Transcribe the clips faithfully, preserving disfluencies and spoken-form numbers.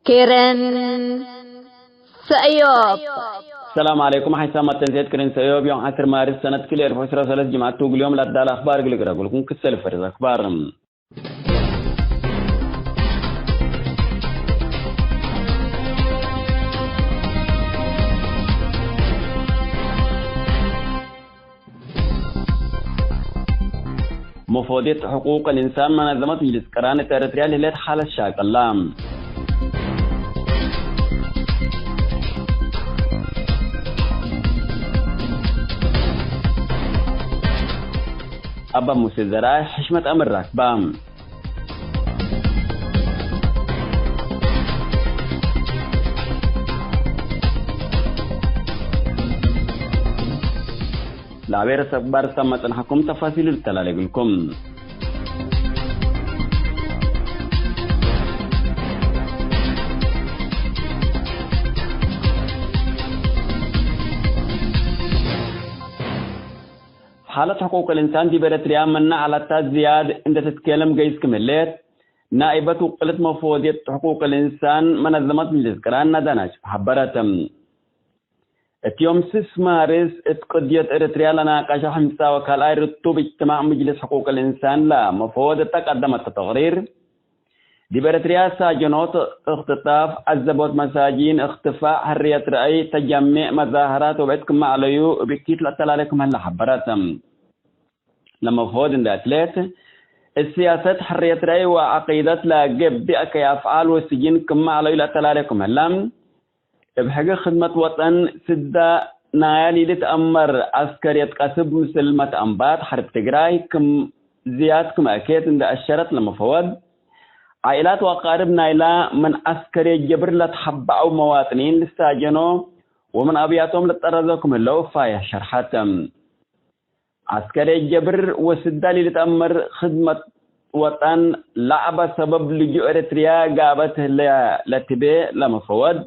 ክርን ሰእዮብ። ሰላም ዐለይኩም። ሐይሳም መተንሴት ክርን ሰእዮብ ዮም ዐስር ማርስ ሰነት ክልኤ አልፍ ወዕስራ ወሰለስ ጅምዐት ቱ። እግል ዮም ለአዳለ አክባር እግል እቅረብልኩም ክሰል ፈርዝ አክባር። መፎድየት ሕቁቅ ልእንሳን መነዘመት ምጅልስ ቅራን እት ኤረትርያ ለህሌት ሓለት ሻቅላ። አባ ሙሴ ዘርአይ ሕሽመት አምር ራክባ። ለአቤ ርእሰ አክባር ሰመ ጽንሐኩም ተፋሲሉ ልተላሌ እግልኩም። ሓለት ሕቁቅ ልእንሳን ዲብ ኤረትርያ ምነ ሓለታት ዝያድ እንዴ ትትኬለም ገይስ ክም ህሌት፣ ናኢበት ውቅልት መፎድየት ሕቁቅ ልእንሳን መነዘመት ምጅልስ ቅራን ናዳ ናሽፍ ሐበረት። እት ዮም ስስ ማርስ እት ቅድየት ኤረትርያ ለናቀሸ ሕምሳ ወካልኣይ ርቱብ እጅትማዕ ምጅልስ ሕቁቅ ልእንሳን ለመፈወድ እተ ቀደመተ ተቅሪር፣ ዲብ ኤረትርያ ሳጀኖት፣ እክትጣፍ፣ ዐዘቦት መሳጂን፣ እክትፋእ፣ ሕርየት ረአይ፣ ተጀሜዕ፣ መዛህራት ወብዕድ ክመ ዐለዩ እብ እኪት ለአተላሌ ክም ህለ ሐበረት። ለመፈወድ እንዴ አትሌት፣ እት ስያሰት፣ ሕርየት ረአይ ወዐቂደት ለገብእ አከይ አፍዓል ወስጅን ክመ ዐለዩ ለአተላሌ ክም ህለ፣ እብ ሕገ ክድመት ወጠን ስዳ ናያ ሊልትአመር ዐስከርየት ቀስብ ምስል መትአንባት ሐርብ ትግራይ ክም ዝያድ ክም አኬት እንዴ አሸረት ለመፈወድ፣ ዓኢላት ወአቃርብ ናይላ ምን ዐስከርየት ጀብር ለትሐበዐው መዋጥኒን ልሳጀኖ ወምን አብያቶም ልጠረዞ ክም ህለው ፋይሕ ሸርሐት። ዐስከርየት ጀብር ወስዳ ሊልትአመር ክድመት ወጠን ለዐበ ሰበብ ልጁእ ኤረትርያ ጋበት ህለ ለትቤ ለመፈወድ፣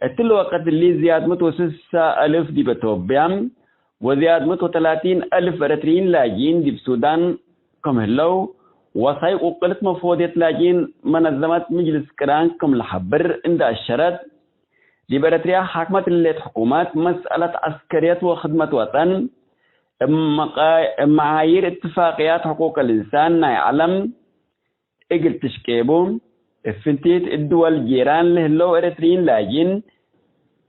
እትሊ ወቅት እሊ ዝያድ ምት ወስሳ አልፍ ዲብ ኢትዮጵያ ወዝያድ ምት ወተላቲን አልፍ ኤረትርዪን ላጅኢን ዲብ ሱዳን ክም ህለው፣ ወሳይቅ ውቅልት መፈወድየት ላጅኢን መነዘመት ምጅልስ ቅራን ክም ለሐብር እንዴ አሸረት፣ ዲብ ኤረትርያ ሓክመት ለህሌት ሕኩመት፣ መስአለት ዐስከርየት ወክድመት ወጠን፣ እብ መቃ-፣ እብ መዓይር እትፋቅያት ሕቁቅ ልእንሳን ናይ ዐለም እግል ትሽቄቡ፣ እብ ፍንቲት እት ድወል ጂራን ለህለው ኤረትርዪን ላጅኢን፣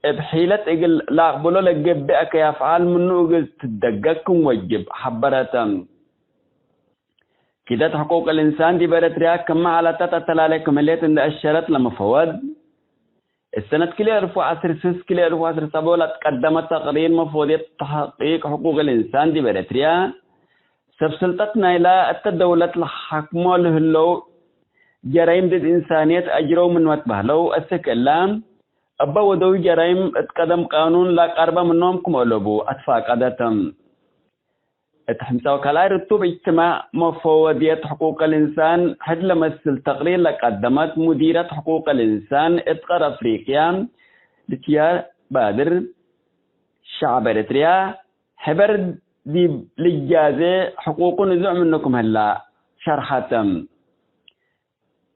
እብ ሒለት እግል ለአቅብሎ ለገብእ አከይ አፍዓል ምኑ እግል ትደገግ ክም ወጅብ ሐበረተ። ኪደት ሕቁቅ ልእንሳን ዲብ ኤረትርያ ክመ ሐለታት አተላሌ ክም ህሌት እንዴ አሸረት ለመፈወድ፣ እት ሰነት ክልኤ አልፍ ወዐስር ስስ ክልኤ አልፍ ወዐስር ሰቦ ለትቀደመ ተቅሪር መፎድየት ተሕቂቅ ሕቁቅ ልእንሳን ዲብ ኤረትርያ፣ ሰብ ስልጠት ናይላ እተ ደውለት ለሐክሞ ለህለው ጀራይም ድድ እንሳንየት አጅረው ምንመ ትበህለው፣ አስክ እላ እበ ወደዊ ጀራይም እት ቀደም ቃኑን ለቀርበ ምኖም ክም አለቡ አትፋቀደት። እት ሕምሳ ወካልኣይ ርቱብ እጅትማዕ መፈወድየት ሕቁቅ ልእንሳን ሕድ ለመስል ተቅሪር ለቀደመት ሙዲረት ሕቁቅ ልእንሳን እት ቀር አፍሪቅያ ልትያ ባድር፣ ሸዐብ ኤረትርያ ሕበር ዲብ ልጃዜ ሕቁቁ ንዙዕ ምኑ ክም ህላ ሸርሐተ።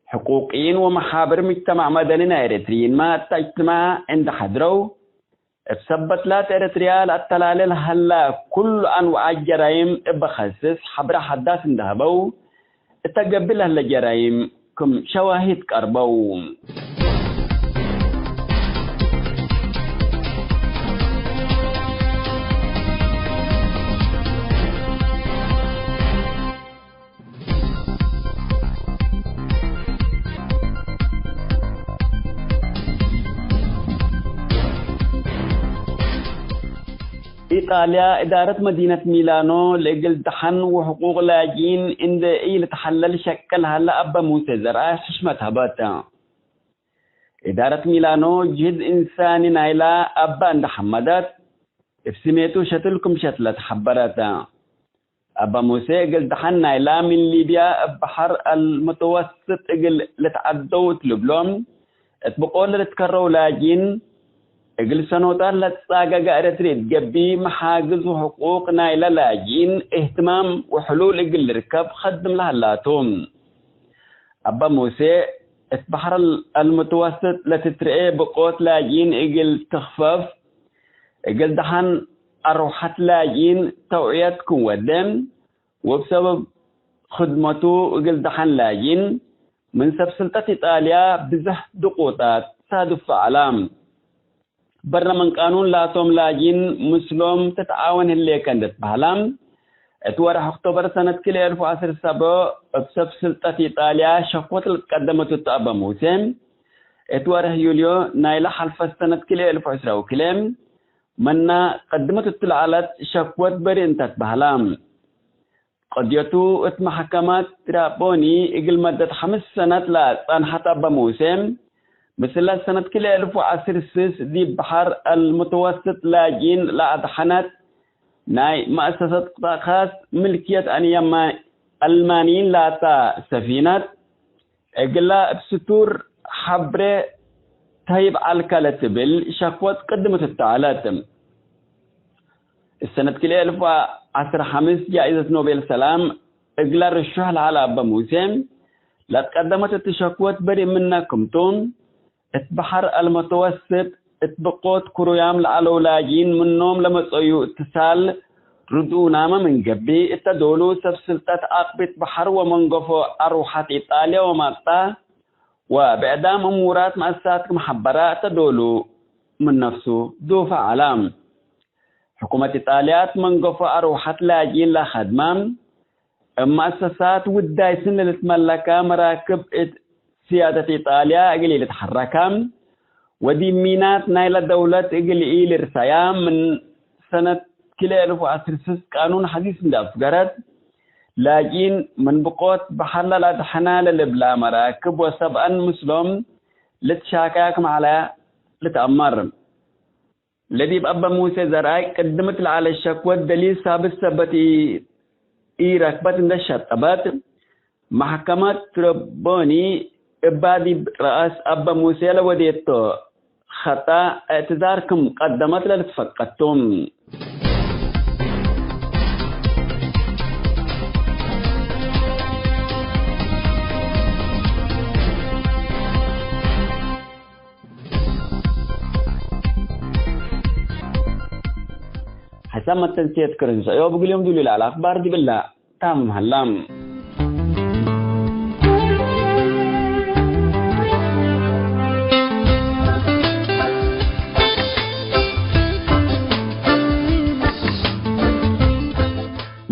ሕቁቅይን ወመሓብር ምጅተማዕ መደኒ ናይ ኤረትርይንመ እተ እጅትማዕ እንዴ ሐድረው፣ እብ ሰበት ላት ኤረትርያ ለአተላሌ ለሀላ ኩሉ አንዋዓት ጀራይም እበ ከስስ ሐብረ ሐዳስ እንዴ ሀበው፣ እተ ገብእ ለህለ ጀራይም ክም ሸዋሂድ ቀርበው። ኢጣልያ፣ እዳረት መዲነት ሚላኖ ለእግል ደሐን ወሕቁቅ ላጅኢን እንዴ ኢልትሐለል ሸቅል ሀለ አበ ሙሴ ዘርአይ ሕሽመት ሀበት። እዳረት ሚላኖ ጅህድ እንሳኒ ናይላ አባ እንዴ ሐመደት፣ እብ ስሜቱ ሸትል ክም ሸትለት ሐበረት። አባ ሙሴ እግል ደሐን ናይላ ምን ሊብያ እብ በሐር አልሙተወስጥ እግል ልትዐደው እት ልብሎም፣ እት ብቆለ ልትከረው ላጅኢን፣ እግል ሰኖታት ለትጻገገ ኤረትርየ እት ገብእ መሓግዝ ወሕቁቅ ናይለ ላጅኢን እህትማም ወሕሉል እግል ልርከብ ከድም ለሀላቱ። አባ ሙሴ እት በሐር አልምትወስጥ ለትትርኤ ብቆት ላጅኢን እግል ትክፈፍ፣ እግል ደሐን አርወሐት ላጅኢን ተውዕየት ክም ወደ፣ ወእብ ሰበብ ክድመቱ እግል ደሐን ላጅኢን ምን ሰብ ስልጠት ኢጣልያ ብዘሕ ድቁጣት ሳድፍ ዐላ። በርነ ምን ቃኑን ላቶም ላጅኢን ምስሎም ትትዓወን ህሌከ እንዴ ትበህላ፣ እት ወርሕ ኦክቶበር ሰነት ክልኤ እልፍ ወዐስር ሰብዕ እብ ሰብ ስልጠት ኢጣልያ ሸክወት ለትቀደመት እቱ አበ ሙሴ፣ እት ወርሕ ዩልዮ ናይለ ሐልፈት ሰነት ክልኤ እልፍ ወዕስራ ወክልኤ፣ መና ቀድመት እቱ ለዐለት ሸክወት በሪ እንተ ትበህላ። ቅድየቱ እት መሐከመት ትራቦኒ እግል መደት ሐምስ ሰነት ለጸንሐት አበ ሙሴ፣ ምስለ ሰነት ክልኤ እልፍ ወዐስር ስስ ዲብ በሐር አልምትወስጥ ላጅኢን ለአድሐነት ናይ መአሰሰት ቅጣእ ካስ ምልክየት አንያማ አልማንይን ላታ ሰፊነት፣ እግላ እብ ስቱር ሐብሬ ተህይብ ዐልከ ለትብል ሸክወት ቅድመት እተ ዐለት። እሰነት ክልኤ እልፍ ወዐስር ሐምስ ጃኢዘት ኖቤል ሰላም እግላ ርሹሕ ለዐለ አበ ሙሴ፣ ለትቀደመት እት ሸክወት በሪ ምነ ክምቱ፣ እት በሐር አልመተወስጥ እት ብቆት ክሩያም ለዐለው ላጅኢን ምኖም ለመጸዩ እትሳል ርድኡናመ ምን ገብእ፣ እተ ዶሉ ሰብ ስልጠት አቅቢት በሐር ወመንገፎ አርወሐት ኢጣልያ ወማልጣ ወብዕዳም እሙራት መአሰሳት ክም ሐበረ፣ እተ ዶሉ ምን ነፍሱ ዱፈ ዐለ። ሕኩመት ኢጣልያ እት መንገፎ አርወሐት ላጅኢን ለከድመ፣ እብ መአሰሳት ውዳይ ስኒ ልትመለከ መራክብ እት ስያደት ኢጣልያ እግል ኢልትሐረከ፣ ወዲብ ሚናት ናይለ ደውለት እግል ኢልርሰያ ምን ሰነት ክልኤ እልፍ ወዐስር ስስ ቃኑን ሐዲስ እንዴ አፍገረት፣ ላጅኢን ምን ብቆት በሐር ለለአድሐነ ለልብላ መራክብ ወሰብአን ምስሎም ልትሻከያ ክም ዐለ ልትአመር። ለዲብ አበ ሙሴ ዘርአይ ቅድምት ለዐለ ሸክወት ደሊል ሳብት ሰበት ኢ-፣ ኢረክበት እንዴ ሸጠበት፣ መሐከመት ትረቦኒ እባ ዲብ ረአስ አበ ሙሴ ለወዴቶ ኸጠእ እዕትዛር ክም ቀደመት ለልትፈቀድ ቱ። ሐሳብ መተንስየት ክርን ሰእዮብ እግል ዮም ዱሉ ለዐለ አክባር ዲብላ ታምም ሀላ።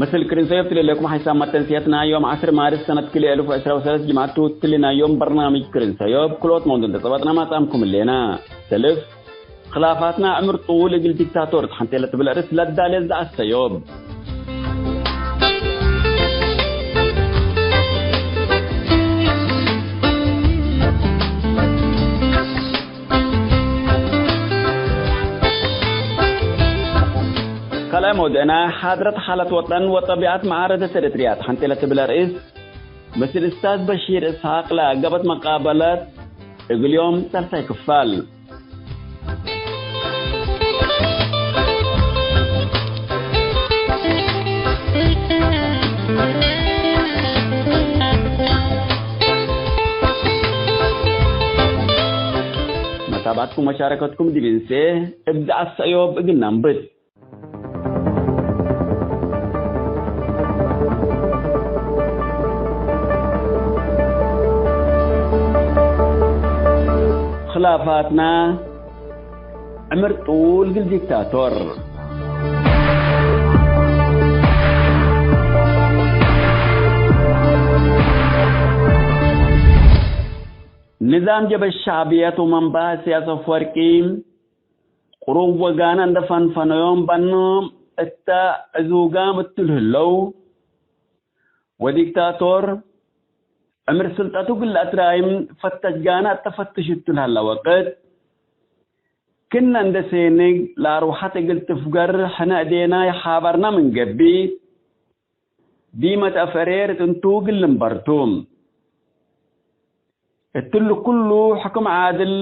ምስል ክርን ሰእዮብ ትሌሌኩም ሐሳብ መተንስየትና ዮም ዐስር ማርስ ሰነት ክልኤ እልፍ ወዕስራ ወሰለስ ጅምዐት ቱ ትሊ ናይ ዮም በርናምጅ ክርን ሰእዮብ ክልኦት መውዱዕ እንዴ ጸበጥና ማጽአምኩም ህሌና። ሰልፍ፣ ክላፋትና ዕምር ጥዉል እግል ዲክታቶር ተሐንቴ ለትብል አርእስ ለዳሌ ዘአሰዮብ። ካልኣይ መውድዕና፣ ሓድረት ሓለት ወጠን ወጠቢዐት መዓረደት ኤረትርያ ተሐንቴ ለትብል አርእስ፣ ምስል እስታዝ በሺር እስሓቅ ለአገበት መቃበለት፣ እግል ዮም ሳልሳይ ክፋል። መታብዐትኩም ወሻረከትኩም ዲብ እንሴ እብ ደዓት ሰእዮብ እግል ነንብት። ክላፋትና ዕምር ጡል እግል ዲክታቶር። ንዛም ጀበህት ሸዕብየት ወመንበሀ እስያስ አፈወርቂ፣ ቅሩብ ወጋነ እንደ ፈንፈነዮም በኖም እተ ዕዙጋም እቱ ለህለው፣ ወዲክታቶር ዕምር ስልጠቱ እግል ለአትራይም ፈተሽ ጋነ እተ ፈትሽ እቱ ለሀለ ወቅት፣ ክነ እንደ ሴንግ ለአርወሐት እግል ትፍገር ሕነ እዴና ይሓበርና ምን ገብእ፣ ዲመት አፍሬር እት እንቱ እግል ልንበር ቱ። እትሉ ኩሉ ሕክም ዓድል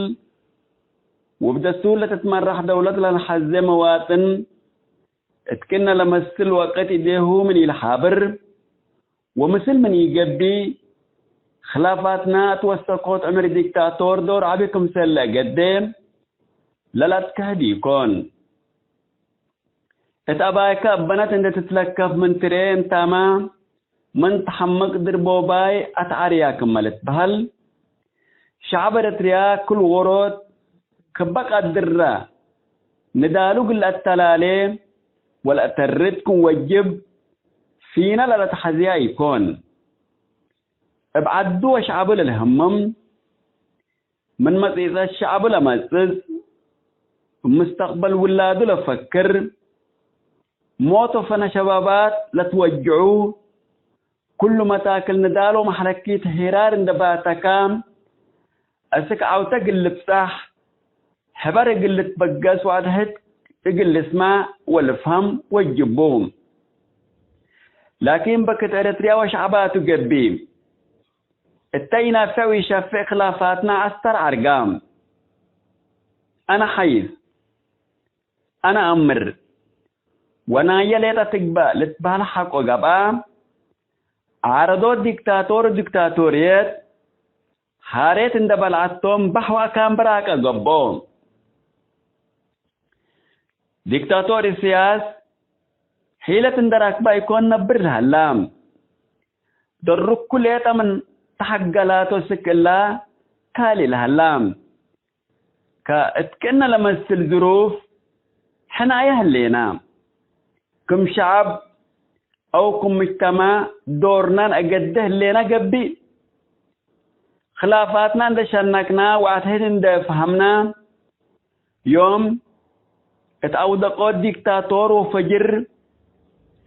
ወብደስቱር ለትትመራሕ ደውለት ለልሐዜ መዋጥን እት ክነ ለመስል ወቅት እዴሁ ምን ኢልሓብር ወምስል ምን ኢገብእ፣ ክላፋትና እት ወሰኮት ዕምር ዲክታቶር ዶር ዐቢ ክምሰል ለአገዴ ለለአትከህድ ኢኮን። እት አባይከ አበነት እንዴ ትትለከፍ ምን ትርኤ እንታመ ምን ተሐምቅ ድርቦባይ አትዓርያ ክመ ልትበህል፣ ሸዐብ ኤረትርያ ክል ዎሮት ክበ ቀድረ ንዳሉ እግል ለአተላሌ ወለአተርድ ክም ወጅብ ፊነ ለለትሐዝያ ኢኮን። እብ ዐዱ ወሸዐቡ ለልህምም፣ ምን መጽእጸት ሸዐቡ ለመጽጽ፣ ሙስተቅበል ውላዱ ለፈክር፣ ሞት ወፈነ ሸባባት ለትወጅዑ፣ ኩሉ መታክል ንዳል ወመሕረኪት ሄራር እንዴ ባተካ፣ አስክ ዐውተ እግል ልብጻሕ፣ ሕበር እግል ልትበገስ ወአትሕት እግል ልስማዕ ወልፍሀም ወጅቡ። ላኪን በክት ኤረትርያ ወሸዕባቱ ገብእ፣ እተ ኢናፍዕ ወኢሸፍዕ ክላፋትና አስተር ዐርጋ። አነ ሐይስ፣ አነ አምር፣ ወናየ ሌጠ ትግበእ ልትበህል ሐቆ ገብአ፣ ዓረዶት ዲክታቶር ወዲክታቶርየት፣ ሐሬት እንዴ በልዐቶም ባሕ ወአካን በራቀ ገብኦ። ዲክታቶር እስያስ ሒለት እንዴ ረክበ ኢኮን ነብር ለሀላ። ደሩኩ ሌጠ ምን ተሐገላቶ ስክ እላ ካልእ ለሀላ። ከእት ክእነ ለመስል ዝሩፍ ሕናየ ህሌና። ክም ሸዐብ አው ክም ምጅተማዕ ዶርና ነአገዴ ህሌና ገብእ። ክላፋትና እንዴ ሸነክና ወአትሕት እንዴ ፈሀምና፣ ዮም እት አውደቆት ዲክታቶር ወፈጅር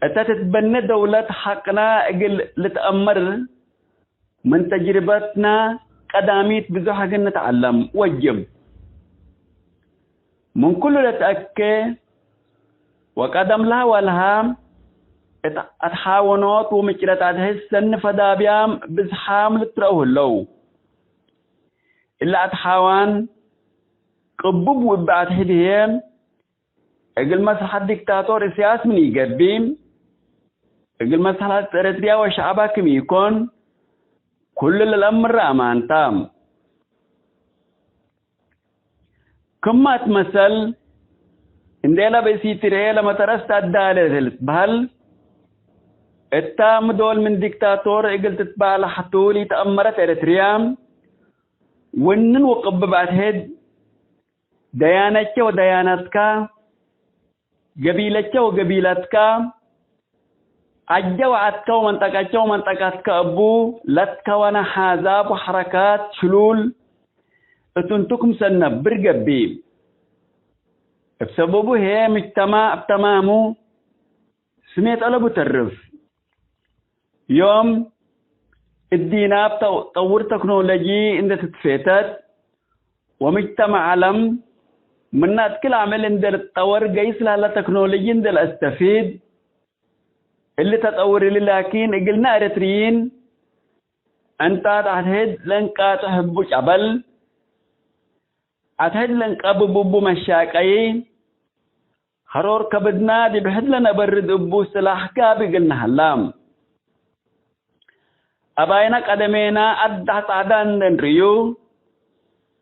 እተ ትትበኔ ደውለት ሐቅና እግል ልትአመር፣ ምን ተጅርበትና ቀዳሚት ብዙሕ እግል ንትዐለም ወጅብ። ምን ኩሉ ለትአኬ ወቀደም ለሀ ወለሀ እት አትሓወኖት ወምጭረት አትሕት ሰኒ ፈዳብያም ብዝሓም ልትረአው ህለው። እለ አትሓዋን ቅቡብ ወእብ አትሕት ህዬ እግል መስለሐት ዲክታቶር እስያስ ምን ኢገብእ፣ እግል መስለሐት ኤረትርያ ወሸዐባ ክም ኢኮን፣ ኩሉ ለልአምረ አማንታ። ክመ እት መሰል፣ እንዴ ለብእሲ ትርኤ ለመተረስት አዳለ ልትበህል፣ እታ ምዶል ምን ዲክታቶር እግል ትትባለሐቱ ለኢተአመረት ኤረትርያ፣ ወንን ወቅብብ አትሕት፣ ደያነቼ ወደያነትከ፣ ገቢለቼ ወገቢለትከ፣ አጀ ወዐድከ ወመንጠቀቼ ወመንጠቀትከ እቡ ለትከወነ ሓዛብ ወሐረካት ሽሉል እት እንቱ ክምሰል ነብር ገብእ። እብ ሰበቡ ህዬ ምጅተማዕ እብ ተማሙ ስሜት አለቡ ተርፍ። ዮም እዲናብ ተው-፣ ጠውር ተክኖሎጂ እንዴ ትትፌተት፣ ወምጅተማዕ ዐለም ምነ እት ክል አምዕል እንዴ ልትጠወር፣ ገይስ ለሀለ ተክኖሎጂ እንዴ ለአስተፊድ፣ እሊ ተጠውር እሊ ላኪን እግልነ ኤረትርዪን ዕንጣት አትሕት ለእንቃጥሕ እቡ ጨበል፣ አትሕት ለእንቀብብ እቡ መሻቀዪ፣ ሀሮር ከብድና ዲብ ሕድ ለነበርድ እቡ ስላሕ ጋብእ እግልነ ሀላ። አባይነ ቀደሜና አዳህ ጻዕዳ እንዴ እንርእዩ፣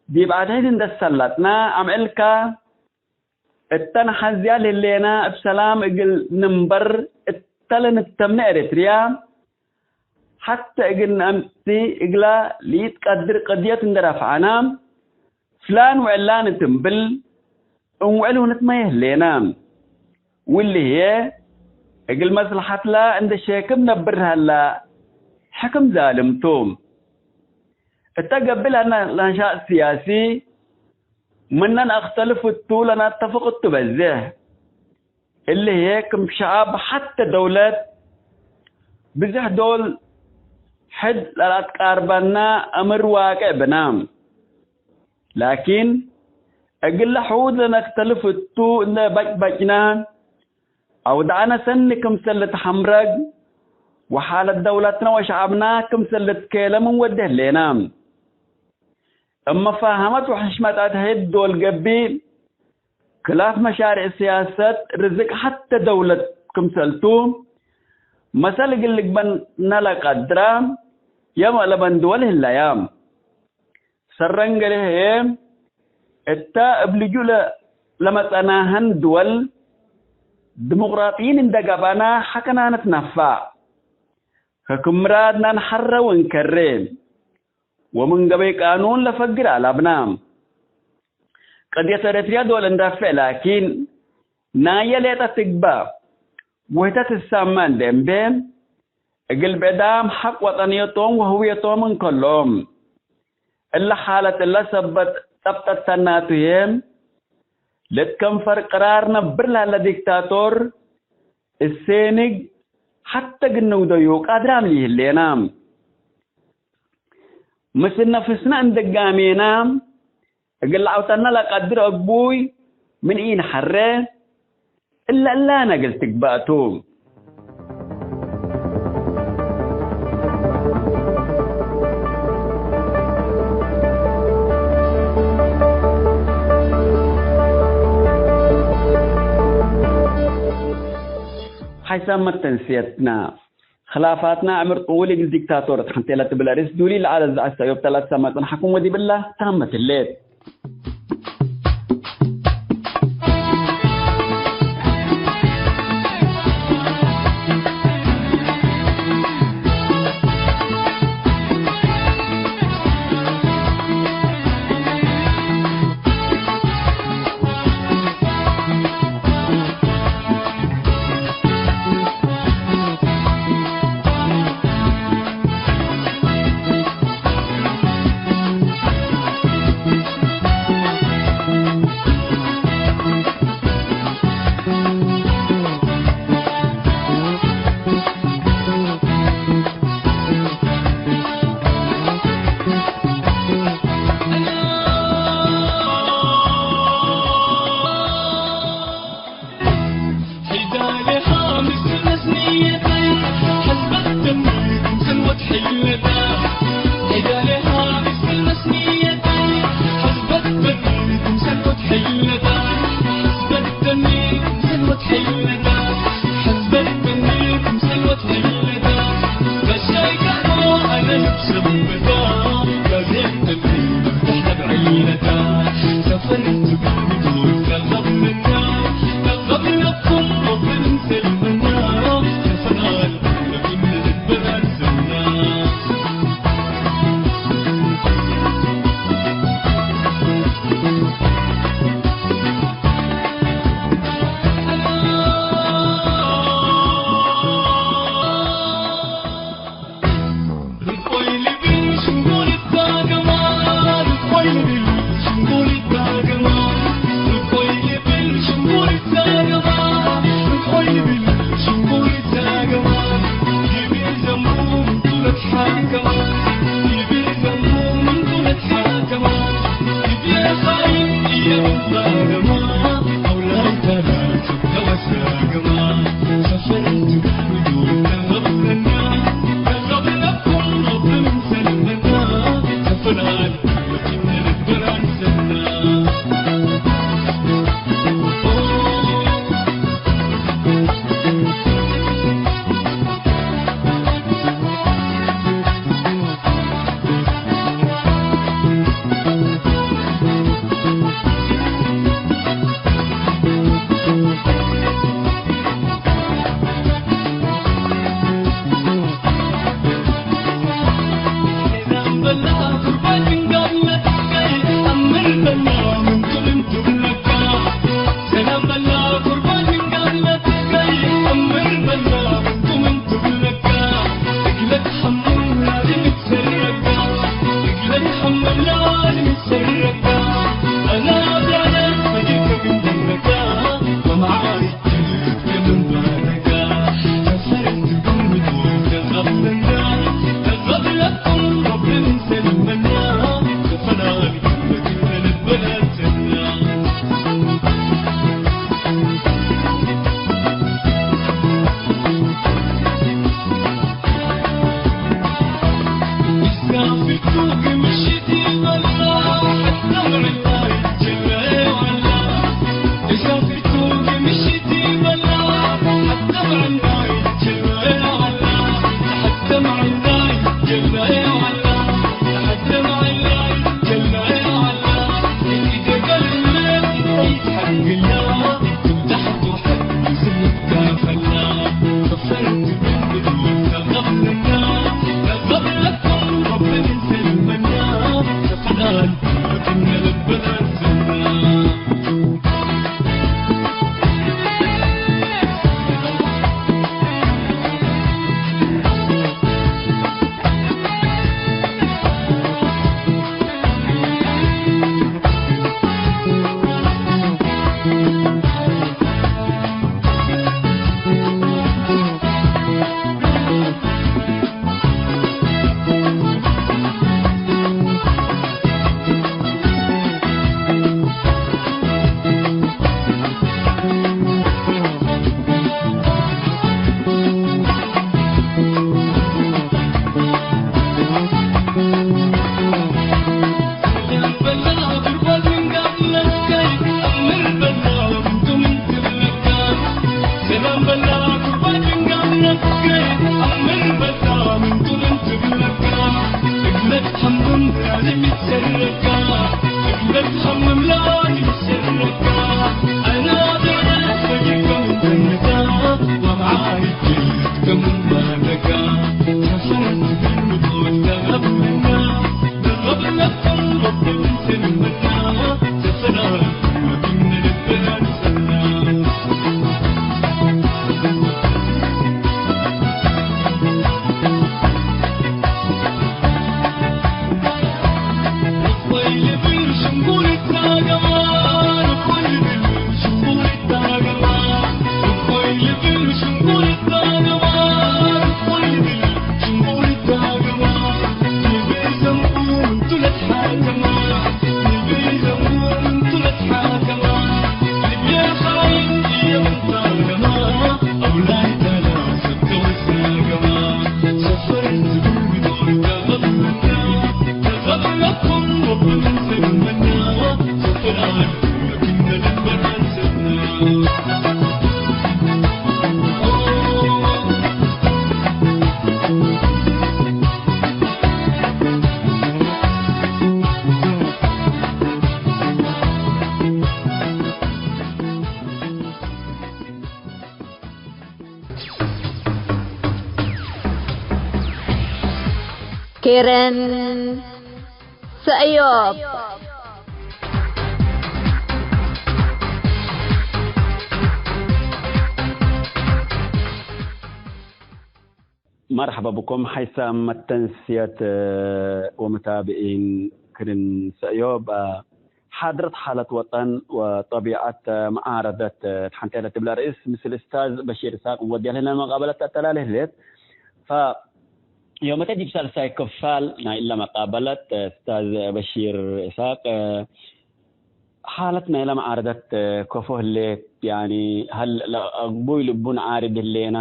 ዲብ አትሕት እንዴ ሰለጥና አምዕልከ፣ እተ ነሐዝያ ለህሌና እብ ሰላም እግል ንንበር እተ ለንተምነ ኤረትርያ፣ ሐተ እግል ነአምጽእ እግላ ለኢትቀድር ቅድየት እንዴ ረፍዐና፣ ፍላን ወዕላን እት እምብል እንውዕል ወንትመዬ ህሌና። ወእሊ ህዬ እግል መስለሐትላ እንዴ ሼክብ ነብር ሀላ ሕክም ዛልም ቱ። እተ ገብእ ለነ ነሻጥ ስያሲ ምነ ነአክተልፍ እቱ ለነአተፍቅ እቱ በዜሕ። እሊ ህዬ ክም ሸዐብ ሐተ ደውለት ብዝሕ ዶል ሕድ ለለአትቃርበና አምር ዋቅዕ ብነ። ላኪን፣ እግለ ሕዉድ ለነክተልፍ እቱ እንዴ በጭበጭነ፣ አውደዐነ ሰኒ ክምሰል ልትሐምረግ፣ ወሓለት ደውለትነ ወሸዐብነ ክምሰል ልትኬለ ምን ወዴ ህሌነ። እብ መፋሀመት ወሕሽመት አትሕት ዶል ገብእ፣ ክላፍ መሻሬዕ ስያሰት ርዝቅ ሐተ ደውለት ክምሰልቱ፣ መሰል እግል ልግበእነ ለቀድረ፣ የም ለበን ድወል ህለያ። ሰረን ገሌ ህዬ እተ እብ ልጁእ ለ-፣ ለመጸናህን ድወል ድሞቅራጥይን እንደ ገብአና ሐቀና ንትነፋዕ። ከክም ምራድና ንሐረ ወእንከሬ። ወምን ገበይ ቃኑን ለፈግር አላብና። ቀድየት ኤረትርያ ዶል እንዳፌዕ ላኪን፣ ናየ ሌጠ ትግበእ ወህተ ትሳመ እንዴ እምቤ፣ እግል ብዕዳም ሐቅ ወጠንየቶም ወህውየቶም እንከሎም። እለ ሓለት እለ ሰበት ጸብጠተናቱ ህዬ፣ ልትከንፈር ቅራር ነብር ላለ ዲክታቶር፣ እሴንግ ሐተ ግንውደዩ ቃድራም ይህሌና። ምስል ነፍስነ እንደ ጋሜና፣ እግል ለዐውተነ ለቀድር አግቡይ ምን ኢንሐሬ፣ እለ እላነ እግል ትግበእ ቱ። ሓይሳም መተንስየትና። ክላፋትና ዕምር ጥዉል እግል ዲክታቶር እት ሐንቴ ለትብል አርእስ ዱሊ ለዐለ ዘዐት ሰእዮብ ተለትሰመ ጽንሐኩም ወዲብላ ታመት ህሌት። ኬረን ሰእዮብ። መርሐባ ብኩም ሐይሳም መተንስየት ወመታብዒን ክርን ሰእዮብ። ሓድረት ሓለት ወጠን ወጠቢዐት መዓረደት እት ሐንቴ ለትብለ ርእስ ምስል እስታዝ በሺር ኢሳቅ ወድያ ለህለ መቃበለት ተአተላሌ ህሌት። ፈዮመተ ዲብ ሳልሳይ ክፋል ናይ እለ መቃበለት እስታዝ በሺር ኢሳቅ ሓለት ናይለ መዓረደት ከፎ ህሌት፣ ያኒ ሀል ለአግቡይ ልቡ ነዓርድ ህሌነ፣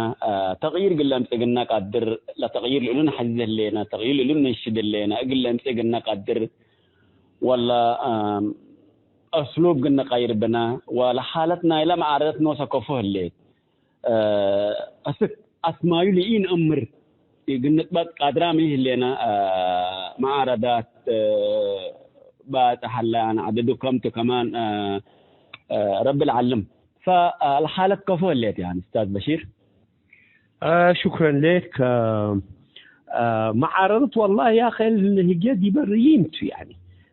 ተቅይር እግል ለምጽእ ግነ ቀድር፣ ለተቅይር ልእሉ ነሐዜ ህሌነ፣ ተቅይር ልእሉ ነንሽድ ህሌነ፣ እግል ለምጽእ ግነ ቀድር፣ ወለ፣ እ፣ አስሉብ ግነ ቀይር ብነ፣ ወለሓለት ናይለ መዓረደት ኖሰ ከፎ ህሌት። እ፣ አስክ አስማዩ ለኢነአምር ግንጥበት ቃድራም ኢህሌነ፣ እ፣ መዓረዳት፣ እ፣ ባጽሕ ሀለ አነ ዐደዱ ከምቱ ከማን፣ እ፣ እ፣ ረቢ ለዐልም። ፈአልሓለት ከፎ ህሌት፣ ያኒ፣ እስታዝ በሺር። አ፣ ሹክረን ሌክ። አ፣ አ፣ መዓረርት ወላሂ ያ ኸይል ህጌ ዲበ ርይምቱ፣ ያኒ፣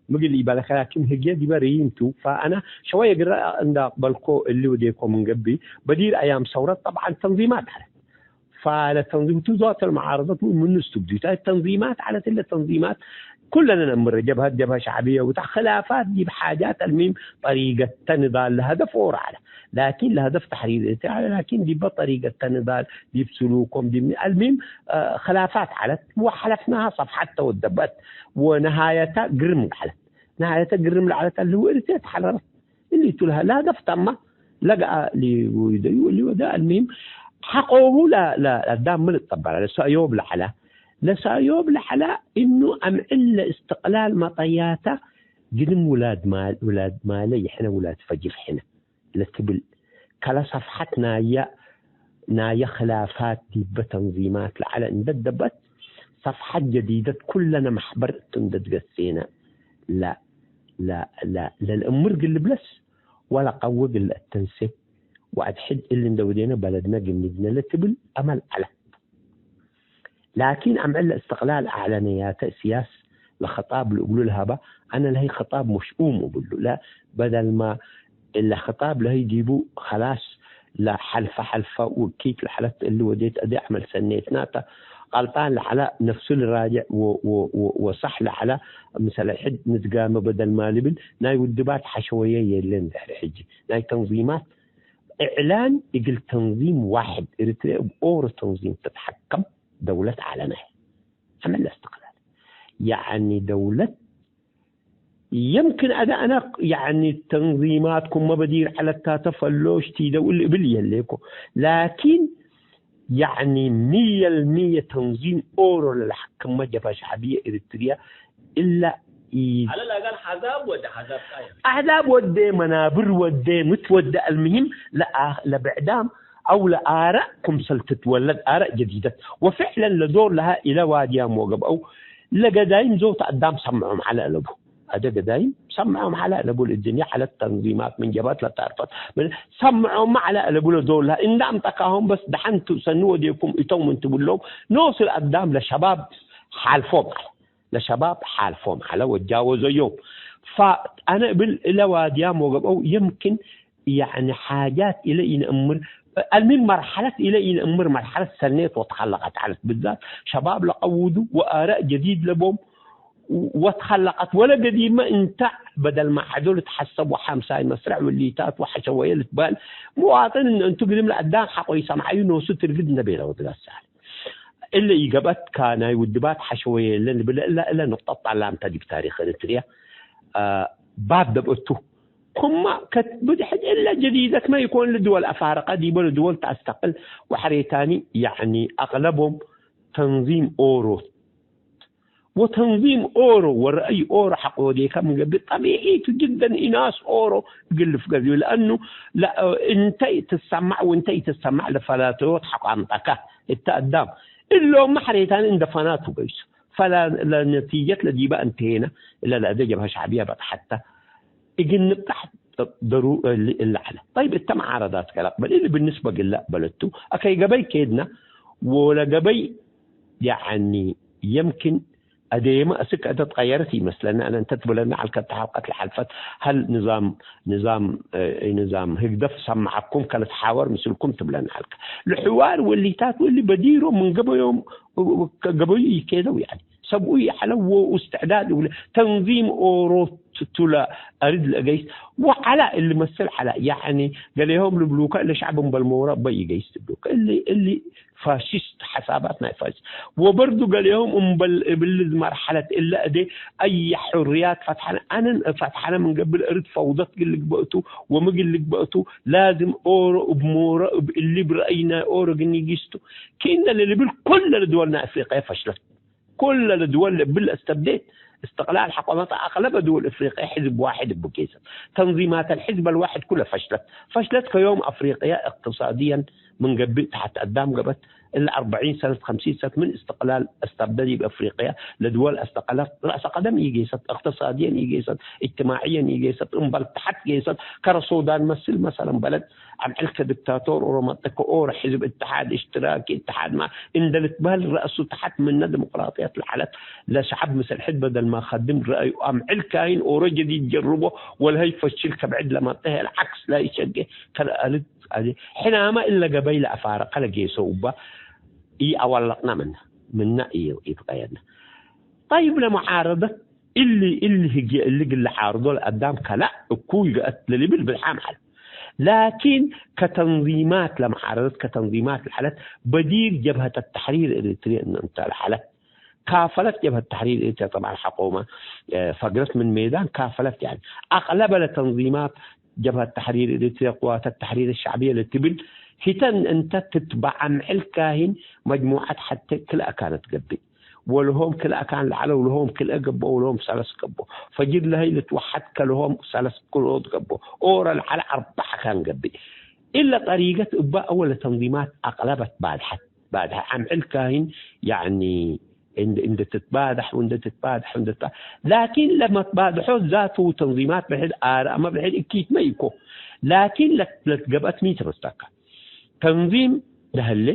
ምግል ኢበለከ፣ ላኪን ህጌ ዲበ ርይምቱ። ፈአና ሸወየ ግረ እንደ አቅበልኮ እሊ ወዴኮ ምን ገብእ፣ በዲር አያም ሰውረት ጠብዓን ተንዚማት ዐለት። ፈለተንዚም ቱ ዛት አልመዓረደት ምን ምኑ እስትብዲዩት ተንዚማት ዐለት። እለ ተንዚማት ኩለነ ነአምረ፣ ጀብሀት፣ ጀብሀ ሸዕብየ ወታ፣ ክላፋት ዲብ ሓጃት፣ አልሚም ጠሪቀተ ንዳል ለሀደፍ ኦሮ ዐለ። ላኪን ለሀደፍ ተሕሪር እት ዐለ፣ ላኪን ዲበ ጠሪቀተ ንዳል፣ ዲብ ስሉኮም፣ ዲብ፣ አልሚም፣ አ፣ ክላፋት ዐለት ወሐለፍናሃ ሰፍሐት ተወደበት ወነሃየተ ግርም ዐለት። ነሃየተ ግርም ለዐለት አለሁ ኤሪትርየ ተሐረረት። እሊ ቱ ለሀ-፣ ለሀደፍ ተመ ለገአ ሊወደዩ እሊ ወደ። አልሚም ሐቆሁ ለ-፣ ለ-፣ ለአዳም ምን እትጸበረ? ለሰእዮብ ለዐለ። ለሰእዮብ ለዐለ እኑ አምዕል ለእስትቅላል መጠያተ ግድም ውላድ ማል-፣ ውላድ ማለ ይሕነ ውላድ ፈጅር ሕነ ለትብል ከለ ሰፍሐት ናየ፣ ናየ ክላፋት ዲበ ተንዚማት ለዐለ እንደ ደበት፣ ሰፍሐት ጀዲደት ኩለነ መሕበር እቱ እንደ ትገሴነ ለ-፣ ለ-፣ ለ-፣ ለልእምር ግል ብለስ ወለቀዊ ግል ለአተንሴ ወአድሕድ እሊ እንደ ወዴነ በለድነ ግኒድነ ለትብል አመል ዐለ። ላኪን አምዕል ለእስትቅላል አዕለነያተ እስያስ ለክጣብ ለእግሉ ለሀበ፣ አነ ለህይ ክጣብ መሽኡም እብሉ። ለ-፣ በደልማ እለ ክጣብ ለህይ ዲቡ፣ ከላስ ለሐልፈ ሐልፈ ወእኪት ለሐለት እሊ ወዴት አዜ ዐመል ሰኔትናተ፣ ቀልጣን ለዐለ ነፍሱ ልራጅዕ ወ-፣ ወ-፣ ወ-፣ ወሰሕ ለዐለ ምሰለ ሕድ ንትጋመ በደልማ ልብል ናይ ውድባት ሐሸወየ የለን። ድሕሪ ሕጂ ናይ ተንዚማት እዕላን እግል ተንዚም ዋሕድ፣ ኤሪትርየ እብ ኦሮ ተንዚም ትትሐከም ደውለት ዐለነ። አመለ እስትቅላል። ያዕኒ ደውለት የምክን አደ አነ፣ ያዕኒ ተንዚማትኩም መበዲር ዐለታተ ፈሎሽ ቲደው እሊ እብል የሌኮ። ላኪን ያዕኒ ሚየ ለሚየ ተንዚም ኦሮ ለለሐክመ ጀብሀ ሸዕብየ ኤሪትርየ እለ ኢ-፣ ዐለ ለአቃል ሐዛብ ወደ ሐዛብ ቃየም። አሕዛብ ወዴ፣ መናብር ወዴ፣ ምት ወዴ፣ አልምሂም ለአ-፣ ለብዕዳም አው ለአረእ ክምሰል ትትወለድ አረእ ጀዲደት። ወፍዕለን ለዶር ለሀ ኢለ ዋድያም ወገብአው ለገዳይም ዞት አዳም ሰምዖም ዐለ አለቡ። አደ ገዳይም ሰምዖም ዐለ አለቡ። ለእድንየ ዐለት ተንዚማት ምን ጀብሀት ለታርፈት ምን ሰምዖም ዐለ አለቡ። ለዶር ለሀ እንደ አምጠካሆም በስ ደሐን ቱ ሰኒ ወዴኩም ኢቶም ምን ትብሎም ኖስ ለአዳም ለሸባብ ሓልፎም ዐለ። ለሸባብ ሓልፎም ዐለ ወጃወዘዮም። ፈአነ እብል እለ ዋድያም ወገብአው የምክን ያኒ ሓጃት ኢለ ኢነአምር፣ አልሚን መርሐለት ኢለ ኢነአምር መርሐለት ሰኔት ወተኸለቀት ዐለት። ብዛት ሸባብ ለቀውዱ ወአረእ ጀዲድ ለቦም ወትኸለቀት ወለ ገዲመ እንተ በደል ማ ሐዶ ልትሐሰብ ወሐምሳይ መስረዕ ወሊታት ወሐሸወየ ልትበህል መዋጥን እነ እንቱ ግድም ለአዳም ሐቆ ኢሰምዐዩ ኖሱ ትርግድ እንደ ቤለ ወትጋሳል። እለ ኢገብአት ከናይ ውድባት ሐሸወየ እለ ልብል እለ እለ ንቅጠት ጣላምተ ዲብ ታሪክ ኤረትርያ ባብ ደብአቱ። ኩማ ከት ብድሕድ እለ ጀዲደትመ ኢኮን ልድወል አፋርቀ ዲበ ለድወል ተአስተቅል ወሐሬታኒ ያኒ አቅለቦም ተንዚም ኦሮት ወተንዚም ኦሮ ወረአይ ኦሮ ሐቆ ወዴከ ምን ገብእ፣ ጠቢዒቱ ጅደን ኢናስ ኦሮ እግል ልፍገር እዩ። ለአኑ ለ-፣ እንተ ኢትሰማዕ ወእንተ ኢትሰማዕ ለፈላተዮት ሐቆ አምጠከ እተ አዳም። እሎምመ ሐሬታን እንደ ፈናቱ ገይሱ። ፈላ-፣ ለነቲጀት ለዲበ እንተሄነ፣ እለ ለአደ ጀብሀ ሸዕብየ በጥሐተ እግል ንብጠሕ ደሩ-፣ እሊ፣ እሊ ዐለ። ጠይብ፣ እተ መዓረዳት ከለቅበል፣ እሊ ብንስበ ግለ በለቱ፣ አከይ ገበይ ኬድነ፣ ወለገበይ፣ ያኒ፣ የምክን፣ አዴመ እስክ አደ ትቀየረት ኢመስለኒ፣ አነ እንተ ትብለኒ ዐልከ፣ እተ ሐልቀት ለሐልፈት፣ ሀል ንዛም፣ ንዛም፣ እ፣ ንዛም ህግደፍ ሰመዐኩም ከልትሓወር ምስልኩም ትብለኒ ዐልከ። ለሕዋር ወሊታት ወሊ በዲሮ ምን ገበዮም፣ ገበዩ ኢኬደው፣ ያኒ። ሰብኡ ይዐለው ወእስትዕዳድ እብለ ተንዚም ኦሮት ቱ ለአርድ ለእገይስ ወዐላ እሊ መስል ዐላ። ያዕኒ ገሌሆም ልብሉከ እለ ሸዕብ እምበል ሞረ እበ ኢገይስ ትብሉከ። እሊ፣ እሊ ፋሽስት ሐሳባት ናይ ፋሽስት። ወበርዱ ገሌሆም እምበል እብሊ መርሐለት እለ እዴ አየ ሕርያት ፈትሐነ፣ አነን ፈትሐነ ምን ገብእ እርድ ፈውደት ግል ልግበእቱ ወምግል ልግበእቱ ላዝም ኦሮ እብ ሞረ እብ እሊ ብረአይ ናይ ኦሮ ግኒጊስቱ ክእነ ለልብል ኩለ ለድወል ናይ አፍሪቅየ ፈሽለት። ኩለ ለድወል ለእብል ለእስተብዴት እስትቅላል ሐቆ መጽአ አቅለበ ድወል እፍሪቅየ ሕዝብ ዋሕድ እቡ ጌሰት። ተንዚማት አልሕዝብ አልዋሕድ ኩለ ፈሽለት። ፈሽለት ከዮም አፍሪቅየ እቅትሳድየን ምን ገብእ ተሐት አዳም ገብአት። እለ አርበዒን ሰነት፣ ከምሲን ሰነት ምን እስትቅላል አስተብደ ዲብ አፍሪቅየ ለድወል አስተቀለት። ረአሰ ቀደም ኢጌሰት፣ እቅትሳድየን ኢጌሰት፣ እጅትማዕየን ኢጌሰት፣ እምበል ተሐት ጌሰት። ከረ ሱዳን መስል መሰለን በለድ አምዕልከ ዲክታቶር ኦሮ መጠከ ኦሮ ሕዝብ እትሓድ እሽትራኪ እትሓድ ማ እንደ ልትበህል ረአሱ ተሐት ምነ ዲሞቅራጥየት ለዐለት ለሸዐብ ምስል ሕድ በደል ማ ከድም ረአዩ አምዕል ካይን ኦሮ ጀዲድ ጀርቦ ወለሀይ ፈሽል ከብዕድ ለመጠ ህል ዐክስ ለኢሸጌ ከልአልት አዜ ሕናመ እለ ገበይ ለአፋረቀ ለጌሰው እባ ኢአወለቅነ ምነ ምነ ኢትቀየድነ። ጠይብ ለመዓረደት እሊ፣ እሊ ህግየ እሊ እግል ለዓርዶ ለአዳም ከላእ እኩይ ገአት ለልብል ብዝሓም ዐለ። ላኪን ከተንዚማት ለመዓረደት ከተንዚማት ለዐለት በዲር ጀብሀተ ተሕሪር ኤሪትርየ እነ እንተ ለዐለት ካፈለት ጀብሀት ተሕሪር ኤሪትርየ ጠብዐን ሐቆመ፣ እ፣ ፈግረት ምን ሜዳን ካፈለት። ያኒ አቅለበ ለተንዚማት ጀብሀት ተሕሪር ኤሪትርየ ቅዋተ ተሕሪር ሸዕብየ ለትብል ህተን እንተ ትትበዕ አምዕል ካይን መጅሙዐት ሐቴ ክልአ ካነት ገብእ። ወለሆም ክልአ ካን ለዐለው ለሆም ክልአ ገብኦ ወለሆም ሰለስ ገብኦ። ፈጅር ለሀይ ልትወሐድ ከለሆም ሰለስ ክልኦት ገብኦ። ኦረ ለዐለ አርበዕ ካን ገብእ። እለ ጠሪገት እበ አወለ ተንዚማት አቅለበት ባድሐት። ባድሐ አምዕል ካይን ያኒ እንደ፣ እንደ ትትባደሕ ወእንደ ትትባደሕ ወእንደ ትባ-፣ ላኪን ለመትባደሖ ዛቱ ተንዚማት ብሕድ አርአመ ብሕድ እኪትመ ኢኮ። ላኪን ለት-፣ ለትገብአት ሚ ትረስተካ? ተንዚም ለህሌ፣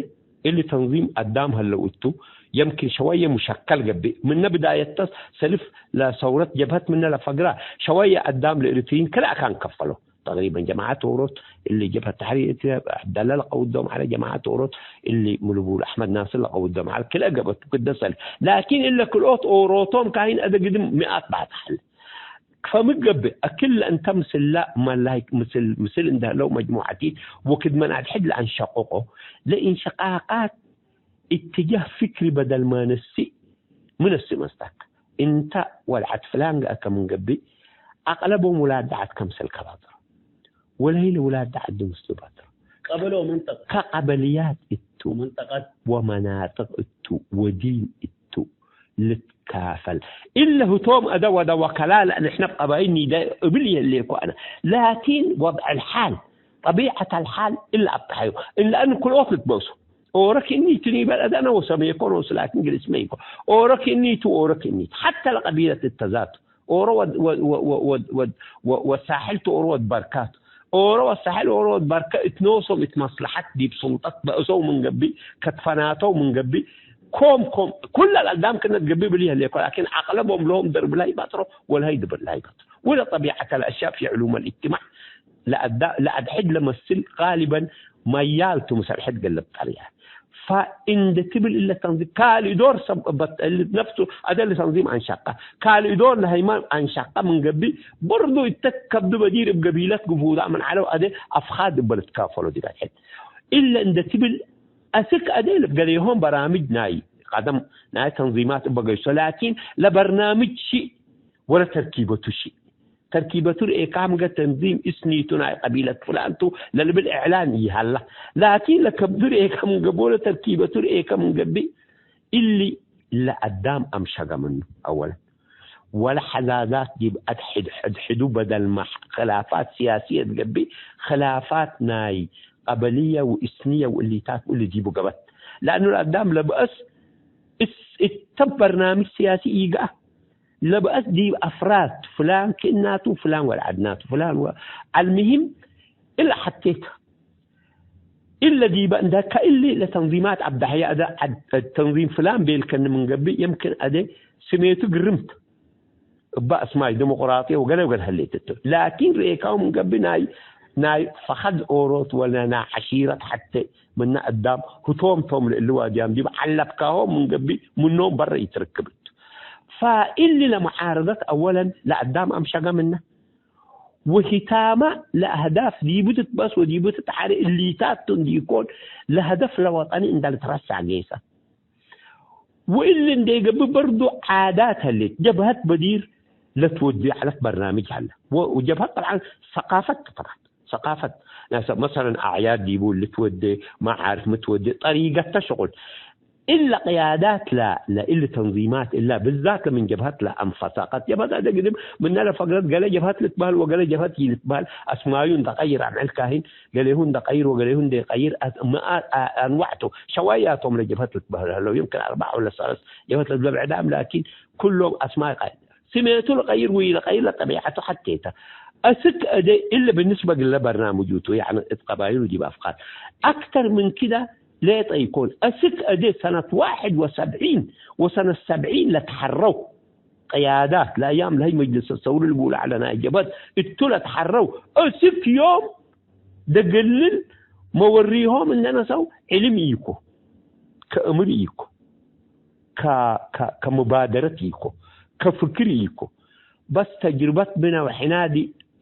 እሊ ተንዚም አዳም ሀለው እቱ፣ የምክን ሸወየ ሙሸከል ገብእ። ምነ ብዳየት ተስ ሰልፍ ለሰውረት ጀብሀት ምነ ለፈግራ፣ ሸወየ አዳም ለኤሪትሪን ክልአ ካን ከፈሎ። ተቅሪበን ጀማዐት ኦሮት እሊ ጀብሀት ተሕሪር ኤሪትርየ ዐብደለ ለቀውዶም ዐለ፣ ጀማዐት ኦሮት እሊ ሙሉቡል አሕመድ ናስር ለቀውዶም ዐለ፣ ክልአ ገብአቱ ክደ ሰልፍ። ላኪን እለ ክልኦት ኦሮቶም ካይን አደ ግድም ሚአት ባጽሕ ዐለ። ፈምገብእ፣ አክል ለእንተ ምስላ መላይክ ምስል፣ ምስል እንደ ህለው መጅሙዐቲት ወክድመን አድሕድ ለአንሸቅቆ፣ ለእንሸቃቃት እትጃህ ፍክሪ በደል ማ ነስእ፣ ምን ነስእ መስታክ? እንተ ወልዓት ፍላን ገአከ ምን ገብእ፣ አቅለቦም ውላድ ደዓት ከምሰል ከባጥር፣ ወለሀይ ለውላድ ደዓት ዲ ምስሉ ባጥር። ቀበሎ መንጠቅ። ከቀበልያት እቱ፣ መንጠቀት። ወመናጥቅ እቱ፣ ወዲን እቱ። ልትካፈል። እለ ህቶም አደ ወደ ወከላ ለንሕነ ቀባይል ኒደ እብል የህሌኮ አነ። ላኪን ወድዕ አልሓል፣ ጠቢዐት አልሓል እለ አብጠሐዩ። እለ አን ክልኦት ልትበሱ። ኦረ ክእኒ ቱ ኒበል አደ አነ ወሰሜኮ ኖሱ፣ ላኪን ግልጽ መይኮ። ኦረ ክእኒ ቱ፣ ኦረ ክእኒ ቱ። ሐተ ለቀቢለት እተ ዛቱ። ኦሮ ወድ-፣ ወ-፣ ወ-፣ ወ-፣ ወድ-፣ ወድ-፣ ወ-፣ ወሳሕል ቱ ኦሮ ወድ በርካቱ። ኦሮ ወሳሕል ኦሮ ወድ በርከ እት ኖሶም እት መስለሐት ዲብ ሱልጠት በእሰው ምን ገብእ፣ ከትፈናተው ምን ገብእ፣ ኮም ኮም ኩለ ለአዳም ክነ ትገብእ ብሊ ህሌኮ፣ ላኪን አቅለቦም ለሆም ደርብ ለሀይባጥሮ ወለሀይ ድብር ለሀይባጥሮ። ወለ ጠቢዐተ ለአሽያእ ፊ ዕሉም አልእጅትማዕ ለአዳ-፣ ለአድሕድ ለመስል ጋልበን መያል ቱ፣ ምሰል ሕድ ገልብ ጠርያ። ፈእንደ ትብል እለ ተንዚም ካልእ ዶር ሰብ በት-፣ እሊ ነፍሱ አደ ለተንዚም አንሻቀ፣ ካልእ ዶር ለሀይመ አንሻቀ ምን ገብእ፣ በርዱ እተ ከብዱ በዲር እብ ገቢለት ግፉዳ ምን ዐለው አደ አፍኻድ እበ ልትካፈሎ ዲብ አድሕድ። እለ እንደ ትብል አስክ አዴ ልብ ገሌሆም በራምጅ ናይ ቀደም ናይ ተንዚማት እበ ገይሶ፣ ላኪን ለበርናምጅ ሺእ ወለ ተርኪበቱ ሺእ። ተርኪበቱ ርኤካም ገ ተንዚም እስኒቱ ናይ ቀቢለት ፍላን ቱ ለልብል እዕላን ይሃላ። ላኪን ለከብዱ ርኤካም ገቦ ለተርኪበቱ ርኤካም ገብእ እሊ ለአዳም አምሸገ ምኑ። አወለን ወለሐዛዛት ዲብ አድሕድ-፣ ሕድሕዱ በደልመ ክላፋት ሲያስየት ገብእ፣ ክላፋት ናይ ቀበልየ ወእስንየ ወእሊታት ወእሊ ዲቡ ገበት። ለአኑ ለአዳም ለበአስ እስ-፣ እተ በርናምጅ ሲያሲ ኢገአ። ለበአስ ዲብ አፍራድ ፍላን ክእናቱ፣ ፍላን ወለዐድናቱ፣ ፍላን ወ-፣ አልምሂም እለ ሐቴት እለ ዲበ እንደ ከእሊ ለተንዚማት አብዳሕየ አደ ዐድ-፣ ተንዚም ፍላን ቤልከኒ ምን ገብእ፣ የምክን አደ ስሜቱ ግርምት እበ አስማይ ዲሞቅራጥየ ወገሌ ወገሌ ህሌት እቱ። ላኪን ርኤካሁ ምን ገብእ ናይ፣ ናይ ፈኸድ ኦሮት ወለ ናይ ዐሺረት ሐቴ ምነ አዳም ህቶም ቶም ለእሊ ዋድያም ዲብ ዐለብካሆም ምን ገብእ ምኖም በረ ኢትርክብ እቱ። ፈእሊ ለመዓረደት አወለን ለአዳም አምሸገ ምነ። ወህታመ ለአህዳፍ ዲቡ ትትበስ ወዲቡ ትትሐሬ እሊታት ቱ እንዲኮን ለሀደፍ ለወጠኒ እንደ ልትረሳዕ ጌሰ። ወእሊ እንዴ ገብእ በርዱ ዓዳት ህሌት። ጀብሀት በዲር ለትወዴ ዐለት በርናምጅ ሀለ። ወ-፣ ወጀብሀት ጠብዓን ሰቃፈት ተፈራት። ሰቃፈት ናይ ሰብ መሰለን አዕያድ ዲቡ ልትወዴ፣ መዓርፍ ምትወዴ፣ ጠሪገተ ሽቁል። እለ ቅያዳት ለ-፣ ለእሊ ተንዚማት እለ ብዛት ለምን ጀብሀት ለአንፈሳቀት። ጀብሀት አደ ግድም ምነ ለፈግረት ገሌ ጀብሀት ልትበህል ወገሌ ጀብሀት ኢልትበህል። አስማዩ እንደ ቀይር አምዕል ካሂን፣ ገሌሁ እንደ ቀይር ወገሌሁ እንደ ቀይር አት-፣ መአ-፣ አ-፣ አንዋዕቱ ሸዋያቶም ለጀብሀት ልትበህል ህለው። ይምክን አርበዕ ወለ ሰለስ ጀብሀት ለትብለ ብዕዳም፣ ላኪን ኩሎም አስማይ ቀ-፣ ስሜቱ ለቀይር ወኢለቀይር ለጠቢዐቱ ሐቴተ። አስክ አደ እሊ ብንስበ ግለ በርናምጁቱ፣ ያዕኒ እት ቀባይሉ ዲብ አፍቃር። አክተር ምን ክደ ሌጠ ኢኮን። አስክ አደ ሰነት ዋሕድ ወሰብዒን ወሰነት ሰብዒን ለተሐረው ቅያዳት ለአያም ለሀይ መጅልስ ሰውር ልቡል ዐለ ናይ ጀብሀት እቱ ለተሐረው አስክ ዮም ደግልል መወሪሆም እነ ነሰው ዕልም ኢኮ፣ ከእምር ኢኮ፣ ከ-፣ ከ-፣ ከሙባደረት ኢኮ፣ ከፍክር ኢኮ። በስ ተጅርበት ብነ ወሕናዲ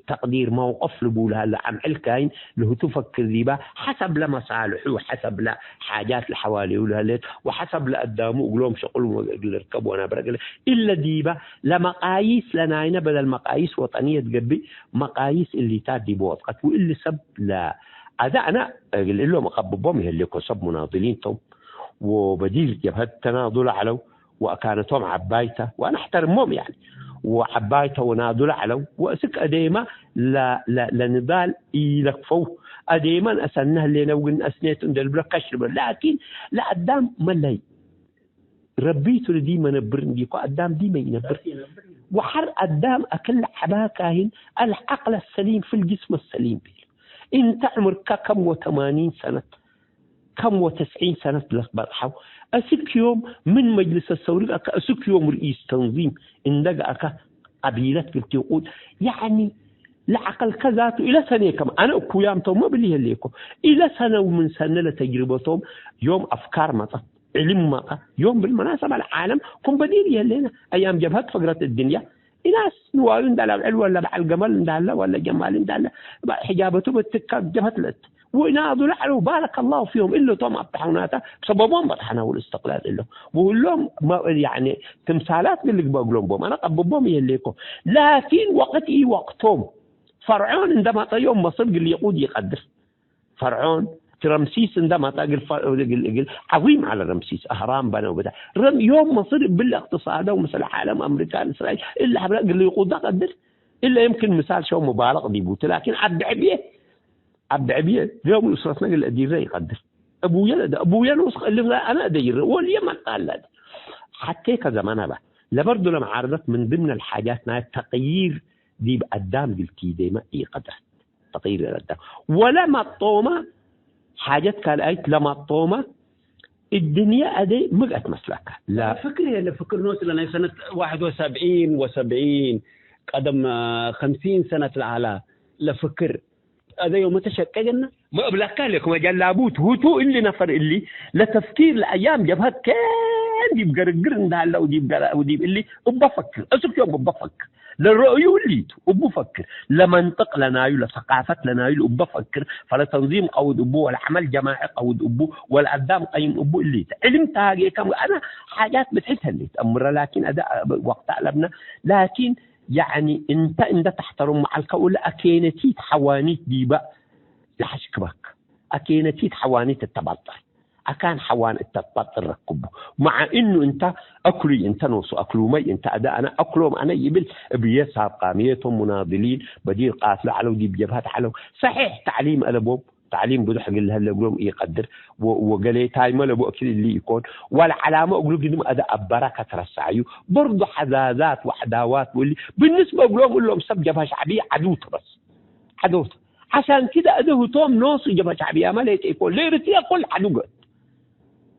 ተቅዲር መውቀፍ ልቡል ሀለ አምዕል ካይን ለህቱ ፈክር ዲባ ሐሰብ ለመሳልሑ ወሐሰብ ለሓጃት ለሐዋሌሁ ለህሌት ወሐሰብ ለአዳሙ እግሎም ሸቁል እግል ልርከብ ወናብረ እግል እለ ዲባ ለመቃይስ ለናይነ በደል መቃይስ ወጠንየት ገብእ መቃይስ እሊታት ዲብ ወድቀት ወእሊ ሰብ ለ-፣ አዜ አነ እግል እሎም እቀብቦም ይህሌኮ ሰብ ሙናድሊን ቶም ወበዲር ጀብሀት ተናዱለ ዐለው ወአካነቶም ዐባይተ ወአነሕተርሞም ያኒ ወዐባይተ ወናዱለ ዐለው ወእስክ አዴመ ለ-፣ ለ-፣ ለንዳል ኢለክፈው አዴመ ነአሰነ ህሌነ እግል ነአስኔቱ እንደ ልብሎ ከሽ ልብሎ ላኪን ለአዳም መለይ ረቢቱ ለዲመ ነብር እንዲኮ አዳም ዲመ ኢነብር። ወሐር አዳም አክል ዐባ ካህን አልዐቅል አሰሊም ፊል ጅስም አሰሊም ቤል። እንተ ዕምርከ ከም ወተማኒን ሰነት፣ ከም ወተስዒን ሰነት ለትበጽሐው፣ እስክ ዮም ምን መጅልስ አሰውሪ አከ፣ እስክ ዮም ርኢስ ተንዚም እንደ ገአከ፣ ቀቢለት ግልቲ ቁድ፣ ያዕኒ ለዐቅልከ ዛቱ ኢለ ሰኔ ከመ፣ አነ እኩያም ቶም ብሊ ህሌኮ፣ ኢለ ሰነው ምን ሰነ ለተጅርበቶም ዮም አፍካር መጸት። ዕልም መጣ። ዮም ብልመናሰበ ለዓለም ኩምበዲር የሌነ። አያም ጀብሀት ፈግረት እድንያ፣ ኢናስ ንዋዩ እንዳ ለአብዕል ወለ በዐል ገመል እንዳለ ወለ ጀማል እንዳለ፣ ሕጃበቱ ብትካ ጀብሀት ለእት። ወኢናዱ ለዐለው ባረከ ላሁ ፊሆም፣ እለ ቶም አብጠሐውናታ፣ ብሰበቦም በጥሐና ወልእስትቅላል እሎም። ወህሎም መ-፣ ያኒ ትምሳላት ግል ልግበእ እግሎም ቦም። አነ ቀብቦም የሌኮ። ላኪን ወቅት ኢወቅቶም። ፈርዖን እንደ መጠ ዮም መስር ግል ይቁድ ይቀድር። ፈርዖን፣ ረምሲስ እንደ መጣ እግል ፈ-፣ እግል፣ እግል ዐዚም ዐለ ረምሲስ፣ አህራም በነው ብታ። ረም-፣ ዮም መስር እብል እቅትሳደው ምስል ዓለም፣ አምሪካን፣ እስራኤል፣ እለ ሐብረ እግል ይቁዳ ቀድር። እለ የምክን ምሳል ሸው ሙባለቅ ዲቡ ቱ፣ ላኪን ዐቢ ዕብዬ፣ ዐቢ ዕብዬ፣ ዮም እስረትነ እግል እዲረ ይቀድር። አቡየ ለደ፣ አቡየ ኖስ እልም አነ እደይረ፣ ወልየ መጣ አለ። ሐቴ ከዘመነ በ፣ ለበርዱ ለመዓረደት ምን ድምነ ለሓጃት ናይ ተቅይር ዲብ አዳም እግል ቲዴመ ኢቀድረት። ተቅይር ለአዳም። ወለመጦመ ሓጀት ካልኣይት ለመጦመ እድንየ አዜ ምግአት መስለከ? ላ። ፍክር ህዬ ለፍክር ኖስ ለናይ ሰነት ዋሕድ ወሰብዒን ወሰብዒን ቀደም ከምሲን ሰነት ለዐላ ለፍክር አዜ ዮመ ተሸቄ ገነ። መ እብለከ ለክመ ጀላቡት ሁቱ እሊ ነፈር እሊ ለተፍኪር ለአያም ጀብሀት ከን ዲብ ገርግር እንደ ሀለው ዲብ ገራ-፣ ዲብ እሊ እበ ፈክር። እስክ ዮም እበ ፈክር። ለረአዩ እሊቱ እቡ ፈክር፣ ለመንጥቅ ለናዩ፣ ለሰቃፈት ለናዩ እቡ ፈክር፣ ፈለተንዚም ቀውድ እቡ፣ ወለዐመል ጀማዒ ቀውድ እቡ፣ ወለአዳም ቀይም እቡ እሊት። ዕልም ተሃጌከ አነ ሓጃት ብድሒት ህሌት አምረ፣ ላኪን አደ ወቅት አለብነ። ላኪን ያኒ እንተ እንደ ተሕተሩም መዓልከ ወለ አኬነቲት ሐዋኒት ዲበ ለሐሽክበክ፣ አኬነቲት ሐዋኒት እተ ባጥር። አካን ሐዋን እተ ትባጥር ረክቡ። መዓ እኑ እንተ አክሉይ እንተ ኖሱ አክሉመይ እንተ አደ አነ አክሎም አነ ይብል እብዬ ሳብቃም የቶም ሙናድሊን በዲር ቃትሎ ዐለው ዲብ ጀብሀት ዐለው። ሰሒሕ ተዕሊም አለቦም፣ ተዕሊም ብዙሕ እግል ለህለ እግሎም ኢቀድር ወ-፣ ወገሌታይመ ለቡ እክል እሊ ኢኮን ወለዐላመ እግሉ ግድም አደ አበረ ከትረሳዩ በርዱ ሐዛዛት ወዐዳዋት ወእሊ ብንስበ እግሎም እሎም ሰብ ጀብሀ ሸዕብየ ዐዱ ተ በስ። ዐዶት። ዐሻን ክደ እደ ህቶም ኖሱ ጀብሀ ሸዕብያመ ሌጠ ኢኮን፣ ለኤረትርየ ኩል ዐዱ ገአት።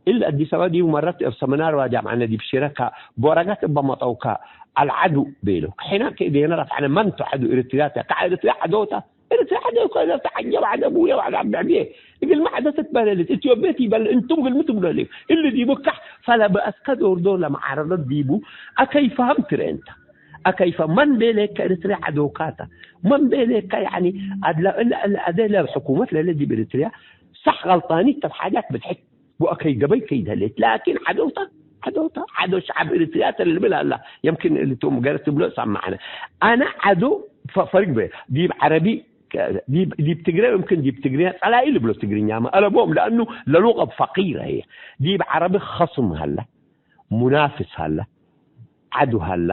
እሊ አዲስ አበባ ዲቡ መረት እብ ሰሚናር ወጃምዐነ ዲብ ሽረከ በወረቀት እበ መጠውከ አልዐዱ ቤለው። ሕነ ከእዴነ ረፍዐነ መን ቱ ዐዱ? ኤረትርያ ተ። ከዐ ኤረትርያ ዐዶተ? ኤረትርያ ዐዶከ? ለተዐጀብ ዐደ አቡየ ወዐደ አብዕብየ። እግልመ ዐደ ትትበለልት። ኢትዮጵየ ቲበል እንቱም እግልሚ ትብሎ ህሌ። እሊ ዲቡ ካሕ ፈለበአስከ ዶር ዶር ለመዓረደት ዲቡ አከይ ፈሀም ትረኤ እንተ። አከይፈ መን ቤሌከ ኤረትርያ ዐዶካተ? መን ቤሌከ ያኒ አድላ-፣ እለ፣ እለ አዜ ለሕኩመት ለለ ዲብ ኤረትርያ ሰሕ ገልጣኒት ተብ ሓጃት ብድሕት ወአከይ ገበይ ከይድ ህሌት። ላኪን ዐዶተ፣ ዐዶተ፣ ዐዶ ሸዐብ ኤረትርያተ ልብል ሀላ። የምክን እሊቶም ገረ ትብሎ ሰመዕነ። አነ ዐዶ ፈ-፣ ፈርግ በ-፣ ዲብ ዐረቢ፣ ዲብ፣ ዲብ ትግረ፣ የምክን ዲብ ትግርኛ ጸላኢ ልብሎ ትግርኛመ አለቦም፣ ለአኑ ለሉቀ ፈቂረ ህየ። ዲብ ዐረቢ ኸስም ሀለ፣ ሙናፍስ ሀለ፣ ዐዱ ሀለ፣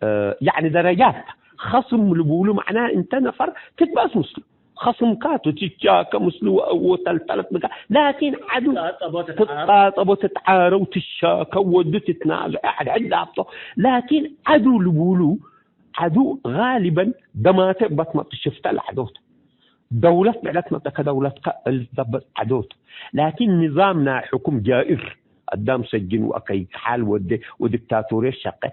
እ፣ ያዕኒ ደረጃት። ኸስም ልቡሉ መዕናህ እንተ ነፈር ትትበአስ ምስሉ። ኸስምካቱ ትሻከ ምስሉ ወ-፣ ወተልተለት ብካ። ላኪን ዐዱ ትቃጸቦ ትትዓረው። ትቃጸቦ ትትዓረው፣ ትሻከው፣ ወዱ ትትናዝዖ፣ ዐድ ዐድ ዳብጦ። ላኪን ዐዱ ልቡሉ፣ ዐዱ ጋሊበን ደማተ እበ ትመጽእ ሽፍተ ለዐዶት። ደውለት ብዕለት መጠ ከደውለትከ እልትዘበጥ ዐዶት። ላኪን ንዛም ናይ ሕኩም ጃኢር፣ አዳም ሰጅን ወአከይ ከሓል ወዴ ወዲክታቶርየት ሸቄ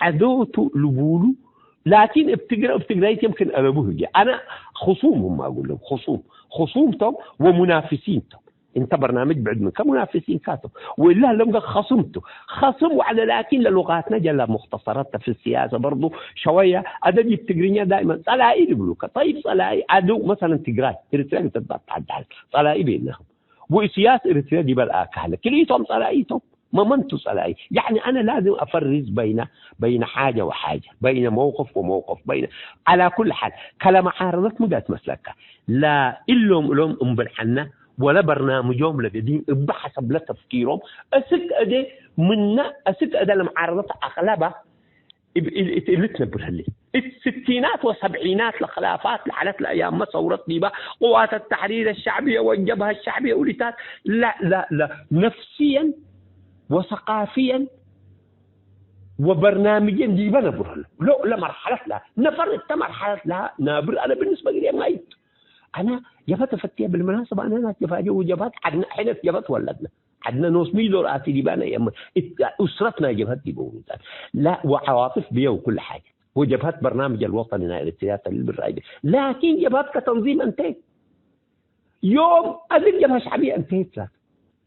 ዐዶቱ ልቡሉ። ላኪን እብ ትግረ፣ እብ ትግራይት የምክን አለቡ ህዬ። አነ ክሱምሁም አጉልም፣ ክሱም፣ ክሱም ቶም ወሙናፍሲን ቶም። እንተ በርናምጅ ብዕድ ምንከ ሙናፍሲን ካቶም። ወእላ ህሎም ከ ከስም ቱ። ከስም ወዐለ ላኪን ለሉቃትነ ጀላ ሙክተሰረት ተ ፊ ሲያሰ በርዱ ሸወየ አደ ዲብ ትግርኛ ዳይመን ጸላኢ ልብሉከ። ጠይብ ጸላኢ ዐዱ መሰለን ትግራይ፣ ኤረትርያ እንተ ትበአት ተዐዳል ጸላኢ ቤልናሁ። ወእስያስ ኤረትርያ ዲበ ለአካህለ። ክልኢቶም ጸላኢቶም። መመንቱ ጸላኢ። ያዕኒ አነ ላዝም አፈርዝ በይነ፣ በይነ ሓጀ ወሓጀ፣ በይነ መውቅፍ ወመውቅፍ፣ በይነ፣ ዐላ ኩል ሓል፣ ከለመዓረደት ምገት መስለከ። ላ እሎም እሎም እምብል ዐነ፣ ወለ በርናምጆም ለገዲም እብ ሐሰብ ለተፍኪሮም፣ እስክ እዴ ምነ፣ እስክ እደ ለመዓረደት አቅለበ፣ እብ፣ እት፣ እት፣ እሊ ትነብር ህሌት። እት ስቲናት ወሰብዒናት ለክላፋት ለዐለት ለአያመ ሰውረት ዲበ ቅዋት ተሕሪር አሸዕብየ ወጀብሀ አሸዕብየ ኡሊታት ለ፣ ለ፣ ለ፣ ነፍስየን ወሰቃፍየን ወበርናምጅየን ዲበ ነብሮ ህለው። ሎ፣ ለመርሐለት ለሀ ነፈር እተ መርሐለት ለሀ ናብር አነ ብንስበ ግዜ ማይት። አነ ጀብሀት ተፈትየ ብልመናሰበ አነ ናስ ጀብሀ ጀው ጀብሀት ዐድነ ሕነት ጀብሀት ወለድነ። ዐድነ ኖስ ሚሊዮን አቲ ዲባነ የም-፣ እት-፣ ኡስረት ናይ ጀብሀት ዲበ ውሉዳት። ላ ወዐዋጥፍ ብየው ኩል ሓጀ። ወጀብሀት በርናምጅ አልወጠኒ ናይ ኤረትርያ ተልብል ራይደ። ላኪን ጀብሀት ከተንዚም እንቴት። ዮም አግል ጀብሀ ሸዕብየ እንቴት ዛት።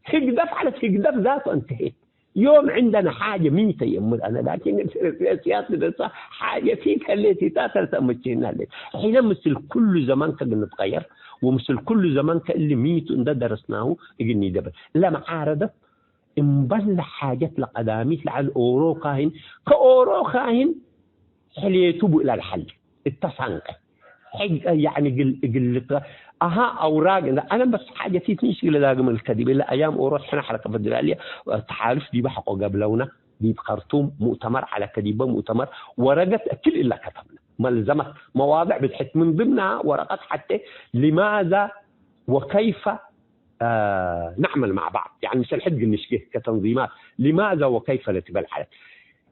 ህግደፍ ዐለት ህግደፍ ዛቱ እንተሄት። ዮም ዕንደነ ሓጀ ሚተ የምር አነ ላኪን ኤረትርያ ሲያስ ልደሳ ሓጀ ፊት ህሌት ኢታ ተልተመቼና ህሌት። ሕነ ምስል ኩሉ ዘመን ከግንትቀየር ወምስል ኩሉ ዘመን ከእሊ ሚቱ እንደ ደረስናሁ እግል ኒደበር። ለመዓረደት እምበል ለሓጀት ለቀዳሚት ለዐል ኦሮ ካህን፣ ከኦሮ ካህን ሕሌቱ ብእለ ለሐል እተ ሳንቀ። ሕግ፣ ያዕኒ፣ እግል፣ እግል ልትረ-፣ አሃ፣ አውራግ እንደ አነ በስ ሓጀቲት ንሽ እግል ላግም እልከ ዲብ እለ አያም ኦሮ ሕነ ሐረከት ፈደራልየ ተሓሉፍ ዲበ ሐቆ ገብለውነ፣ ዲብ ከርቱም ሙእተመር ዐለ፣ ከዲበ ሙእተመር ወረገት እክል እለ ከተብነ። መልዘመት መዋድዕ ብድሕት ምን ድምና ወረቀት ሐቴ ሊማዛ ወከይፈ አ፣ ነዕመል መዕ ባዕድ፣ ያዕኒ፣ ምስል ሕድ ግንሽጌ ከተንዚማት ሊማዛ ወከይፈ ለትበል ዐለት።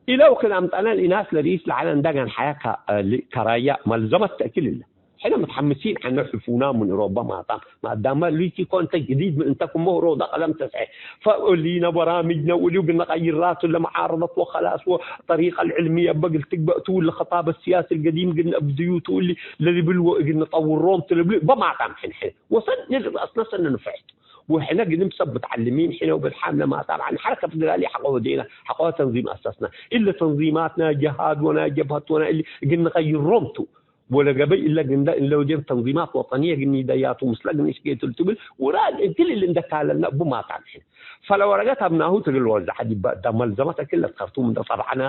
ኢለው ክል አምጠነ ለኢናስ ለርኢስ ለዐለ እንደ ጋን ሐያ ከ-፣ አ፣ ሊ-፣ ከራያ መልዘመት ተእክል እለ። ሕነ መትሐምሲን ዐነ ሕፉና ምን ሮበ ማጣም ማዳመ ሊቲኮ እንተ ጅዲድ ምን እንተ ክሞ ሮደ ቀለም ተስዔ ፈእሊነ በራምጅነ ወእሊሁ ግነ ቀይራቱ ለመዓረደት ወከላስ ወጠሪቀ ልዕልምየ እበ እግል ትግበእቱ ለኸጣብ ሲያሲ ልገዲም ግነ እብድዩቱ እሊ ለልብል ወእግል ንጠውሮም ትልብል በማጣም ሕን ሕን ወሰን ንልብ አስነሰን ንፍሕቱ ወሕነ ግንም ሰብ ምትዐልሚን ሕነ ወብልሓም ለማጣም ዐን ሐረከ ፍድራሊ ሐቆ ወዴና ሐቆ ተንዚም አሰስና እለ ተንዚማት ናይ ጀሃድ ወናይ ጀብሀት ወናይ እሊ እግል ንቀይሮም ቱ። ወለገበይ እለ ግንደ እለ ወዴም ተንዚማት ወጠንየ ግኒደያቱ ምስለ ግኒሽ ጌቱ ልትብል ውራድ እግል እሊ እንደ ካለልና እቡ ማጣን ሕን። ፈለወረገት አብናሁ ትግል ወልድ ሐዲበ እዳ መልዘመት እክል ለትከርቱ ምንደ ጠብዐና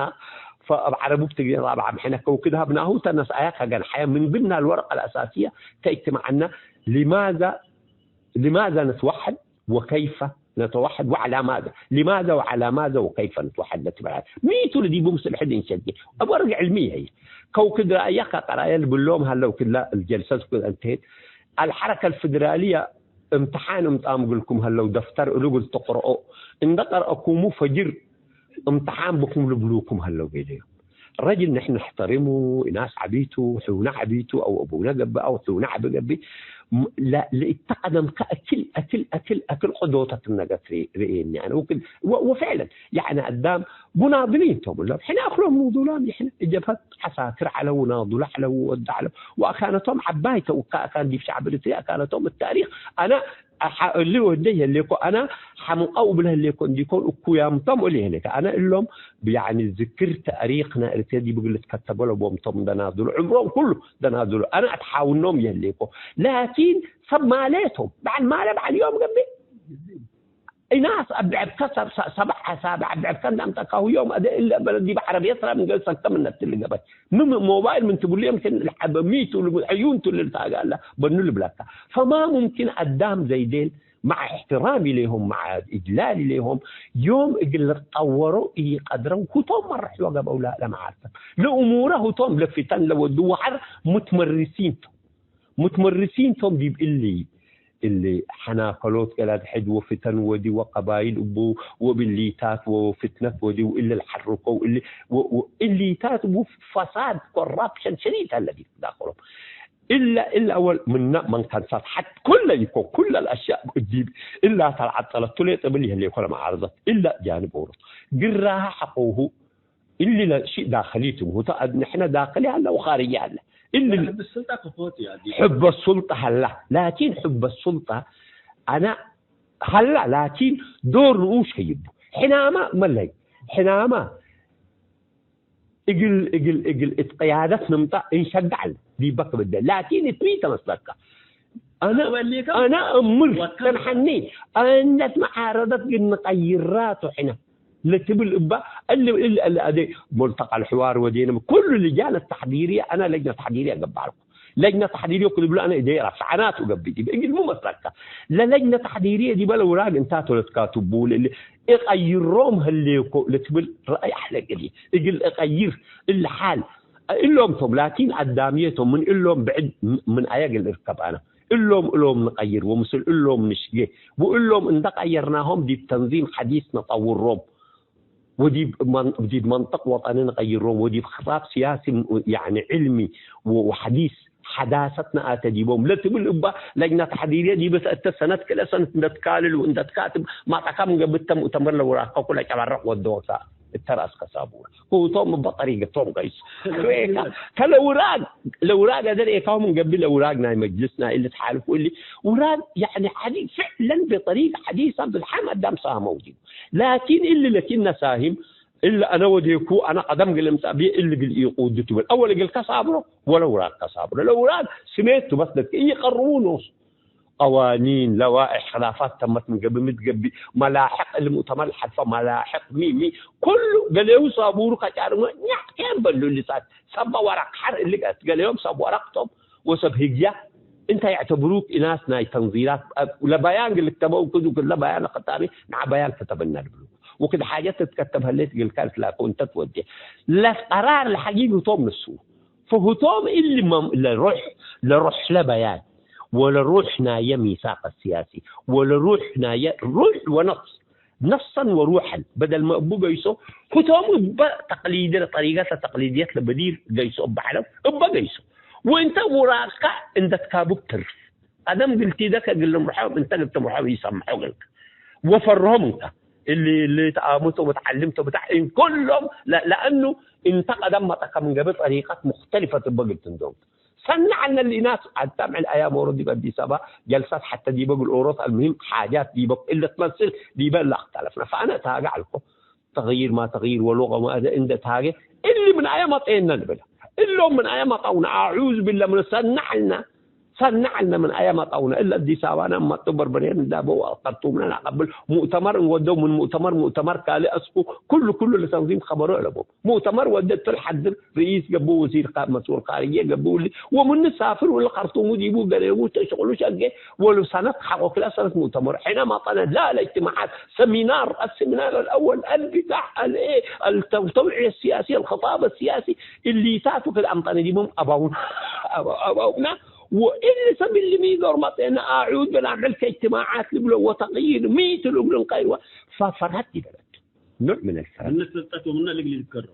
ፈእብ ዐረቡ ብትግል ጣብዓ ምሕነ ከውክድ ሀብናሁ ተነስአያ ከገንሐየ ምን ግና ልወረቀ ለአሳስየ ተእጅትመዐና ሊማዛ لماذا نتوحد وكيف نتوحد وعلى ماذا؟ لماذا وعلى ماذا وكيف نتوحد ለትበል ሚ ቱ ለዲቡ ምስል ሕድ እንሸጌ። አብ ወርግ ዕልሚ ህይ። ከውክድ ረአየ ከቀራየ ልብሎም ሀለው ክላ ልጀልሰት ክል እንተሄት። አልሐረከ አልፍድራልየ እምትሓን እምጣም እግልኩም ሀለው ደፍተር እሉ እግል ትቅረኦ። እንደ ቀረአኩሙ ፈጅር እምትሓን ብኩም ልብሉኩም ሀለው ቤለዮም። ረጅል ንሕን ነሕተርሙ፣ እናስ ዐቢቱ፣ ሕውነ ዐቢቱ፣ አው አቡነ ገብእ፣ አው ሕውነ ዐቢ ገብእ፣ ም-፣ ለ-፣ ለኢተቀደምከ አክል፣ አክል፣ አክል፣ አክል ቅዶተት ነገት ሪ-፣ ርኤኒ አነ። ወክል-፣ ወ-፣ ወፍዕለን፣ ያዕኒ አዳም ሙናድሊን ቶም እሎም። ሕነ አክሎም ኑዱላም ይሕነ፣ ጀብሀት ዐሳክር ዐለው፣ ናዱለ ዐለው፣ ወወደ ዐለው፣ ወአካነቶም ዐባይ ተ፣ ወካ አካን ዲብ ሸዕብ ኤሪትርያ አካነቶም፣ እት ታሪክ አነ ሐ-፣ እሊ ወህደይ ህሌኮ፣ አነ ሐምቀው እብል ህሌኮ እንዲኮን እኩያምቶም እሊ ህሌከ። አነ እሎም ብያዕኒ ዝክር ተእሪክነ እርቴ ዲብ እግል ልትከተቦ ለቦምቶም ደናድሉ፣ ዕምሮም ኩሉ ደናድሉ። አነ አትሓውኖም ይህሌኮ። ላኪን ሰብ ማሌቶም፣ በዐል ማሌ በዐል ዮም ገብእ። እናስ አብዕብከ ሰብ-፣ ሰ-፣ ሰብዕ አሳብዕ አብዕብከ እንደ አምጠካሁ ዮም አደ እለ በለድ ዲብ ዐረብየት ሰላም እንገል ሰልተ ምነት ትልገበት። ምን ሞባይል ምን ትብሉ የምክን ለሐበ ሚቱ ልብዕዩን ቱ ልልታጋላ በኑ ልብለካ። ፈማ ሙምኪን አዳም ዘይዴን መዕ እሕትራም ኢሌሆም፣ መዕ እጅላል ኢሌሆም፣ ዮም እግል ልትጠወሮ ኢቀድረው፣ ህቶም መረሕ ወገብአው ለ-፣ ለመዓርተም። ለእሙረ ህቶም ለፊተን ለወዱ ወሐር ሙትመርሲን ቶም። ሙትመርሲን ቶም ዲብ እሊ፣ እሊ ሐናከሎት ገለ አድሕድ ወፊተን ወዲ ወቀባይል እቡ ወብሊታት ወፍትነት ወዲ ወእሊ ለሐርኮው እሊ ወ-፣ ወ-፣ እሊታት ወፈሳድ ኮራፕሽን ሸዲድ አለ ዲብ ዳክሎም። እለ፣ እለ አወል ምነ መንከንሳት ሐት ኩለ ኢኮ፣ ኩለ ለአሽያእ እዲብ እላ ተልዓጠለቱ ሌጠ እብል ይህሌኮ ለመዓርደት። እለ ጃንብ ኦሮት ግራሃ ሐቆሁ እሊ ለሽእ ዳክሊ ቱ። ሁተ አድ-፣ ንሕነ ዳክሊ ሀለ ወኻርጂ ሀለ። እሊ ሕብ ሱልጣ ከፎት ያ ዲ። ሕበ ሱልጣ ሀላ፣ ላኪን ሕበ ሱልጣ አነ ሀላ፣ ላኪን ዶር ንኡሽ ህይቡ። ሕናማ መለይ፣ ሕናማ እግል፣ እግል፣ እግል እት ቅያደት ንምጣ እንሸግዕ ዲበ ክብደ። ላኪን እት ሚ ተመስለከ? አነ፣ አነ እምር ወከም ተንሐኒ፣ አነት መዓረደት ግን ንቀይራቱ ሕነ ለትብል እባ፣ እሊ፣ እሊ፣ እሊ አደ ሙልተቃ ልሕዋር ወዴነ፣ ኩሉ ልጃነ ተሕዲርየ፣ አነ ለጅነ ተሕዲርየ ገብአልኩ። ለጅነ ተሕዲርየ ክልብሎ አነ እዴ ረፍዐናቱ ገብእ ዲበ። እግል ሙ መስለከ? ለለጅነ ተሕዲርየ ዲበ ለውራግ እንታቶ ለትካትቡ፣ ለእሊ እቀይሮም ህሌኮ ለትብል ረአይ አሕለ እግል፣ እግል እቀይር እሊ ሓል እሎም ቶም፣ ላኪን አዳምዬ ቶም፣ ምን እሎም ብዕድ ም-፣ ምን አየ እግል እርከብ አነ? እሎም እሎም ንቀይር ወምስል እሎም ንሽጌ፣ ወእሎም እንደ ቀየርናሆም ዲብ ተንዚም ሐዲስ ነጠውሮም፣ ወዲብ መን-፣ ዲብ መንጠቅ ወጠኒ ንቀይሮም፣ ወዲብ ክታብ ሲያሲ ም-፣ ያኒ ዕልሚ ወ-፣ ወሐዲስ ሐዳሰት ነአተ ዲቦም ለትብል እባ ለጅነ ተሕዲርየ ዲበ እተ ሰነት ክልኤ ሰነት እንደ ትካልል ወእንደ ትካትብ ማጣካ ምን ገብእ እተ ሙእተመር ለውራከኩ ለጨበረቅ ወደወካ። እተ ረአስከ ሳቡረ። ህቶም እበ ጠሪቀቶም ገይስ። ከለውራግ፣ ለውራግ አደር ኤካሁም እንገብእ ለውራግ ናይ መጅልስ ናይ እሊ ተሓልፉ እሊ ውራግ ያኒ ሐዲ ፍዕለን ብጠሪቅ ሐዲስ ብዝሓም አዳም ሳህመው ዲቡ። ላኪን እሊ ለኪን ነሳሂም እሊ አነ ወዴኩ አነ ቀደም ግል እምጸእ ብዬ እሊ ግል ኢቁዱ ትብል። አወል እግል ከሳብሮ ወለውራግ ከሳብሮ። ለውራግ ስሜቱ በስ ደት ኢቀርቡ ኖሱ። ቀዋኒን፣ ለዋኢሕ፣ ክላፋት ተመት ምን ገብእ፣ ሚ ትገብእ፣ መላሕቅ፣ እሊ ሙእተመር ለሐልፈ መላሕቅ፣ ሚ፣ ሚ፣ ኩሉ ገሌሁ ሳቡሩ ከጫርመ፣ ኛዕ ኬን በሉ፣ እሊ ሳት፣ ሰበ ወረቅ ሐር እሊ ገት፣ ገሌሆም ሰብ ወረቅ ቶም፣ ወሰብ ህግያ፣ እንተ የዕተብሩክ ኢናስ ናይ ተንዚላት፣ ለበያን ግል ክተበው፣ ክዱ ክለ በያን ለከታቤ፣ ነዓ በያን ከተበና ልብሉ። ወክድ ሓጀት ትትከተብ ህሌት ግልካ ልትላከው እንተ ትወዴ። ለቀራር ለሐጊግ ህቶም ንሱ። ፈህቶም እሊ መም-፣ ለሩሕ፣ ለሩሕ ለበያን፣ ወለሩሕ ናየ ሚሳቅ ሲያሲ፣ ወለሩሕ ናየ ሩሕ ወነፍስ፣ ነፍሰን ወሩሐን፣ በደል መ እቡ ገይሶ፣ ህቶም እበ ተቅሊድ ለጠሪቀት ለተቅሊድየት ለበዲር ገይሶ እበ ዐለው፣ እበ ገይሶ። ወእንተ ውራቅከ እንደ ትካቡብ ትርፍ። አደም እግል ቲደከ እግል ልምርሖም፣ እንተ እግል ትምርሖም ኢሰምሖ እግልከ። ወፈርሆም እንከ። እሊ፣ እሊ ተአሙቶ ወተዐልምቶ ብታዕ እን ኩሎም ለ-፣ ለአኑ እንተ ቀደም መጠከ ምን ገብእ ጠሪቀት ሙክተሊፈት እበ እግል ትንደው። ሰኒ ዐልነ እሊ ናስ አዳም ዕል አያም ኦሮ ዲብ አዲስ አበባ ጀልሳት ሐተ ዲበ እግል ኦሮት አልሙሂም ሓጃት ዲበ እለ ትመስል ዲበ እለ አክተለፍነ። ፈአነ እትሃጌ ዐልኮ። ተግይር ማ ተግይር ወሉቀ ማ እደ እንደ እትሃጌ እሊ ምን አየ መጤነ ልብል። እሎም ምን አየ መጠውነ? አዑዝ ቢላ ምን ሰኒ ዐልነ። ሰኒ ዐልነ ምን አየ መጠውነ? እለ አዲስ አበባነ እመጡ በርበሬን እንዳበው ከርቱምነ ነአቀብል ሙእተመር እንወደው ምን ሙእተመር ሙእተመር ካልእ አስኩ ኩሉ ኩሉ ለተንዚም ከበሮ እለቦም። ሙእተመር ወደ እቱ ለሐድር ርኢስ ገብኡ፣ ወዚር ካ-፣ መስኡል ካርጅየ ገብኡ እሊ፣ ወምኑ ሳፍር ወለ ከርቱሙ ዲቡ ገሌቡ ተሽቅሉ ሸጌ፣ ወሉ ሰነት ሐቆ ክለ ሰነት ሙእተመር። ሕነ መጠነ ላ ለእጅትማዓት፣ ሰሚናር፣ አሰሚናር አልአወል፣ አልቢታዕ፣ አልኤ፣ አልተውተውዕ ሲያሲ፣ አልኸጣብ ሲያሲ፣ እሊታቱ ክል አምጠነ ዲቦም አባውን፣ አባ-፣ አባውና፣ ወእሊ ሰብ እሊ ሚ ዶር መጠነ አዑድ በላምዕል ከእጅትማዓት ልብሎ ወተቅይድ ሚ ትልእግሉ እንቀይርዋ፣ ፈፈርሀት ይበለት። ኖዕ ምን አልፈርሀት። ምን ስልጠት ወምነ ልግል ይዝከሮ።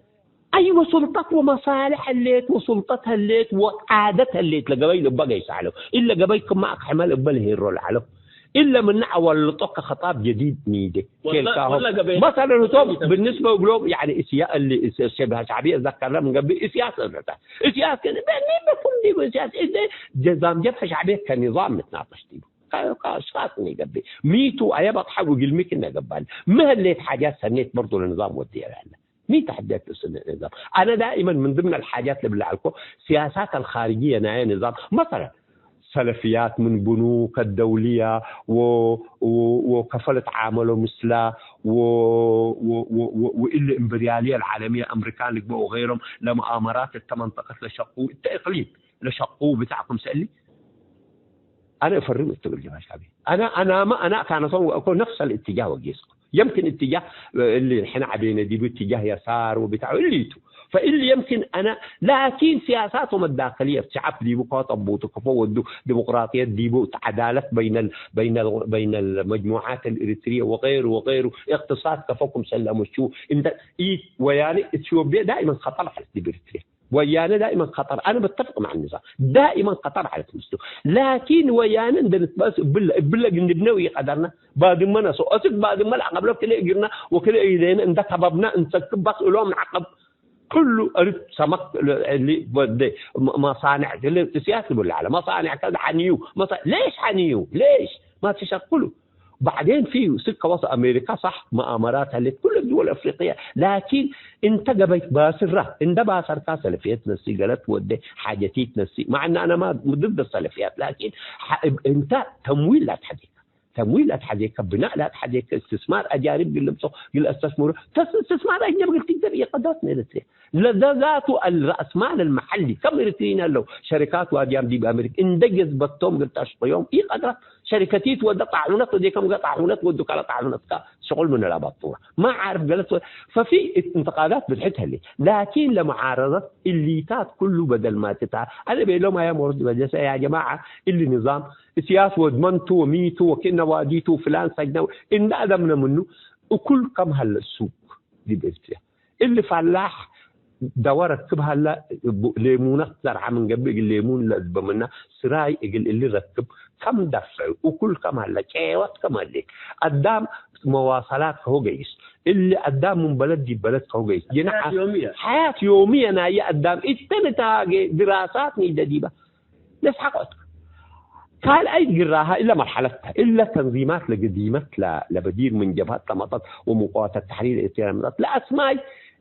አይወ፣ ሱልጠት ወመሳልሕ ህሌት ወሱልጠት ህሌት ወዓደት ህሌት ለገበይ ልበ ገይስ ዐለው። እለ ገበይ ክመ አክሕመል እበ ልሄሮ ለዐለው። እለ ምነ አወልጦ ከኸጣብ ጀዲድ ኒዴ ወለ-፣ ኬልካሆም። ወለ ገበይ መሰለን ህቶም ይተም- ብንስበ እግሎም፣ ያኒ እስያ-፣ እሊ እስ-፣ እስ-፣ ሸብሀ ሸዕብየ እዘከርነ ምን ገብእ እስያስ እብለታ። እስያስ ግን በኒ በኩም ዲቡ እስያስ እዘ ጀዛም ጀብሀ ሸዕብየ ከኒዛም ንትናቀሽ ዲቡ። ከ-፣ ከአሽኻስ ምን ይገብእ? ሚቱ አየ በጥሐ ወእግል ሚ ክነ ገባል? ሚ ህሌት ሓጃት ሰኔት በርዶ ለንዛም ወድየ ለዐለ? ሚ ተሐደት እሱ ንዛም? አነ ዳኢመን ምን ድምን አልሓጃት ልብል ለዐልኮ፣ ሲያሳት አልኻርጅየ ናየ ንዛም፣ መሰለን፣ ሰለፍያት ምን ብኑክ አደውልያ ወ-፣ ወ-፣ ወከፈ ልትዓመሎ ምስላ ወ-፣ ወ-፣ ወ-፣ ወ-፣ ወእሊ እምብርያልየ አልዓለምየ አምሪካን ልግበእ ወገይሮም ለመአመራት እተ መንጠቀት ለሸቁ እተ እቅሊም ለሸቁ ብታዕ ክምሰ እሊ አነ እፈርም እቱ እሊ ሸዕብየ። አነ፣ አናመ አነ ካነቶም ወእኮ ነፍስ አልእትጃህ ወጌስኩ። የምክን እትጃህ እሊ ሕነ ዐቤነ ዲቡ እትጃህ የሳር ወብታዕ እሊ ቱ። ፈእሊ የምክን አነ፣ ላኪን ሲያሳቶም አዳክልየት ሸዐብ ዲቡ ኮት አቡቱ ከፎ ወዱ ዲሞቅራጥየት ዲቡ ዐዳለት በይነል፣ በይነል፣ በይነል መጅሙዓት አልኤሪትርየ ወገይሩ ወገይሩ እቅትሳድ ከፎ ክምሰል ለአመችዉ እንተ ኢ ወያኔ ኢትዮጵየ ዳኢመን ኸጠር ዐለት ዲብ ኤሪትርየ። ወያነ ዳኢመን ኸጠር፣ አነ በተፍቅ መዕ ንዛም፣ ዳኢመን ኸጠር ዐለት ምስሉ። ላኪን ወያነ እንደ ንትበአስ እብለ፣ እብለ ግንድብነ ወኢቀደርነ፣ ባድመ ነስኦ፣ አስክ ባድመ ለአቀብሎ ክልኤ እግርነ ወክልኤ እዴነ እንደ ከበብነ እንሰክብ በስ እሎም ነዐቅብ። ኩሉ እርድ ሰመክ እሊ ወዴ መ-፣ መሳንዕ እሊ እስያስ ልብል ዐለ። መሳንዕ ከ ሐንዩ፣ መሳ-፣ ሌሽ ሐንዩ? ሌሽ ማ ትሸክሉ? ባዕዴን ፊዩ ስከ ወሰ አሜሪካ ሳሕ መአመራት ሀሌት ኩለ ድወል አፍሪቅየ፣ ላኪን እንተ ገበይት ባስራ፣ እንደ ባሰርካ ሰለፍየት ነሲ፣ ገለት ወዴ ሓጀቲት ነሲ፣ መዐ እነ አነ ማ ድድ ሰለፍያት፣ ላኪን ሐ-፣ እንተ ተምዊል ላትሐዜከ፣ ተምዊል ላትሐዜከ፣ ብናእ ላትሐዜከ፣ እስትስማር አጃኒብ ግል ልምጾ ግል አስተስምሮ፣ ተስ-፣ እስትስማር አጅነብ ግል ትግደር ኢቀድራት ኔለትየ። ለዘ ዛቱ አልረአስማል አልመሐሊ፣ ከም ኤሪትሪን ዐለው ሸሪካት ዋድያም ዲብ አሜሪክ እንደ ጀዝበቶም እግል ተሽቅዮም ኢቀድረት። ሸሪከቲት ወደ ጣሑነት ወዴ ከም ገ ጣሑነት ወዱ ካለ ጣሑነት ካ ሽቁል ምን ለአባጡረ። ማ ዓርፍ ገለት ወ-፣ ፈፊ እት-፣ እንትቃዳት ብዝሕት ህሌት። ላኪን ለመዓረደት እሊታት ኩሉ በደል ማ ትታ፣ አነ ቤሎም አያም ወርድ በጀሰ ያ ጀማዓ እሊ ንዛም እስያስ ወድመንቱ ወሚቱ ወክእነ ዋዲቱ ፍላን ሰጅነው እንደ አደምነ ምኑ እኩል ከም ሀለ ሱቅ ዲብ ኤርትርያ። እሊ ፈላሕ ደወ ረክብ ሀለ፣ ቡ-፣ ሌሙነት ዘርዓ ምን ገብእ እግል ሌሙን ለእዝበ ምና፣ ስራይ እግል እሊ ረክብ ከም ደፍዕ፣ እኩል ከም ሀለ፣ ቄወት ከም ሀሌት፣ አዳም መዋሰላት ከሆ ገይስ፣ እሊ አዳም ምን በለድ ዲብ በለድ ከሆ ገይስ፣ ጅንሐ ሐያት ዮምየ። ሐያት ዮምየ ናየ አዳም እተን እትሃጌ ድራሳት ኒደ ዲበ። ለስሐቆት። ካልኣይት ግራሃ እለ መርሐለት ተ። እለ ተንዚማት ለገዲመት ለ-፣ ለበዲር ምን ጀብሀት ለመጠት ወሙቃወመት ተሕሪር ኤርትርያ ለመጠት ለአስማይ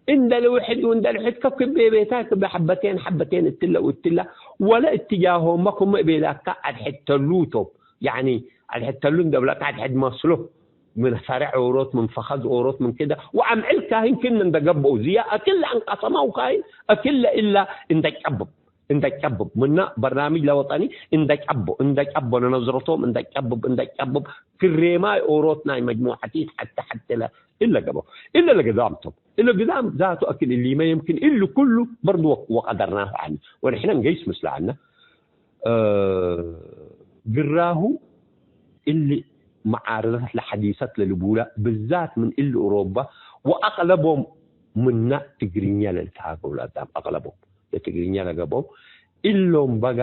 እንደ ልውሕድ ወእንደ ልውሕድ ከክብ ቤታ ክብ ሐበቴን ሐበቴን እትለ ወእትለ ወለ እትጃሆመ ክመ እቤላካ አድሕድ ተሉ ቶም። ያኒ አድሕድ ተሉ እንደ ብለካ አድሕድ መስሎ ምን ፈረዕ ኦሮት ምን ፈኸዝ ኦሮት ምን ክደ ወአምዕል ካህን ክነ እንደ ገብአው ዝያ አክለ አንቀሰማው ካህን አክለ እላ እንደ ጨብብ። እንደ ጨብብ፣ ምነ በርናምጅ ለወጠኒ እንደ ጨቦ፣ እንደ ጨቦ፣ ለነዝረቶም እንደ ጨብብ፣ እንደ ጨብብ፣ ክሬማይ ኦሮት ናይ መጅሙዐቲት ሐቴ ሐቴ ለ-፣ እለ ገበው፣ እለ ለግዛም ቶም። እለ ግዛም ዛቱ አክል እሊመ የምክን እሉ ኩሉ በርዱ ወ-፣ ወቀደርናሁ ዐነ። ወንሕነ እንገይስ ምስለ ዐነ፣ እ፣ ግራሁ እሊ መዓረደት ለሐዲሰት ለልቡላ ብዛት ምን እሊ ኦሮባ ወአቅለቦም ምነ ትግርኛ ለልትሃገው ለአዳም አቅለቦም። ለትግርኛ ለገብአው እሎም በጋ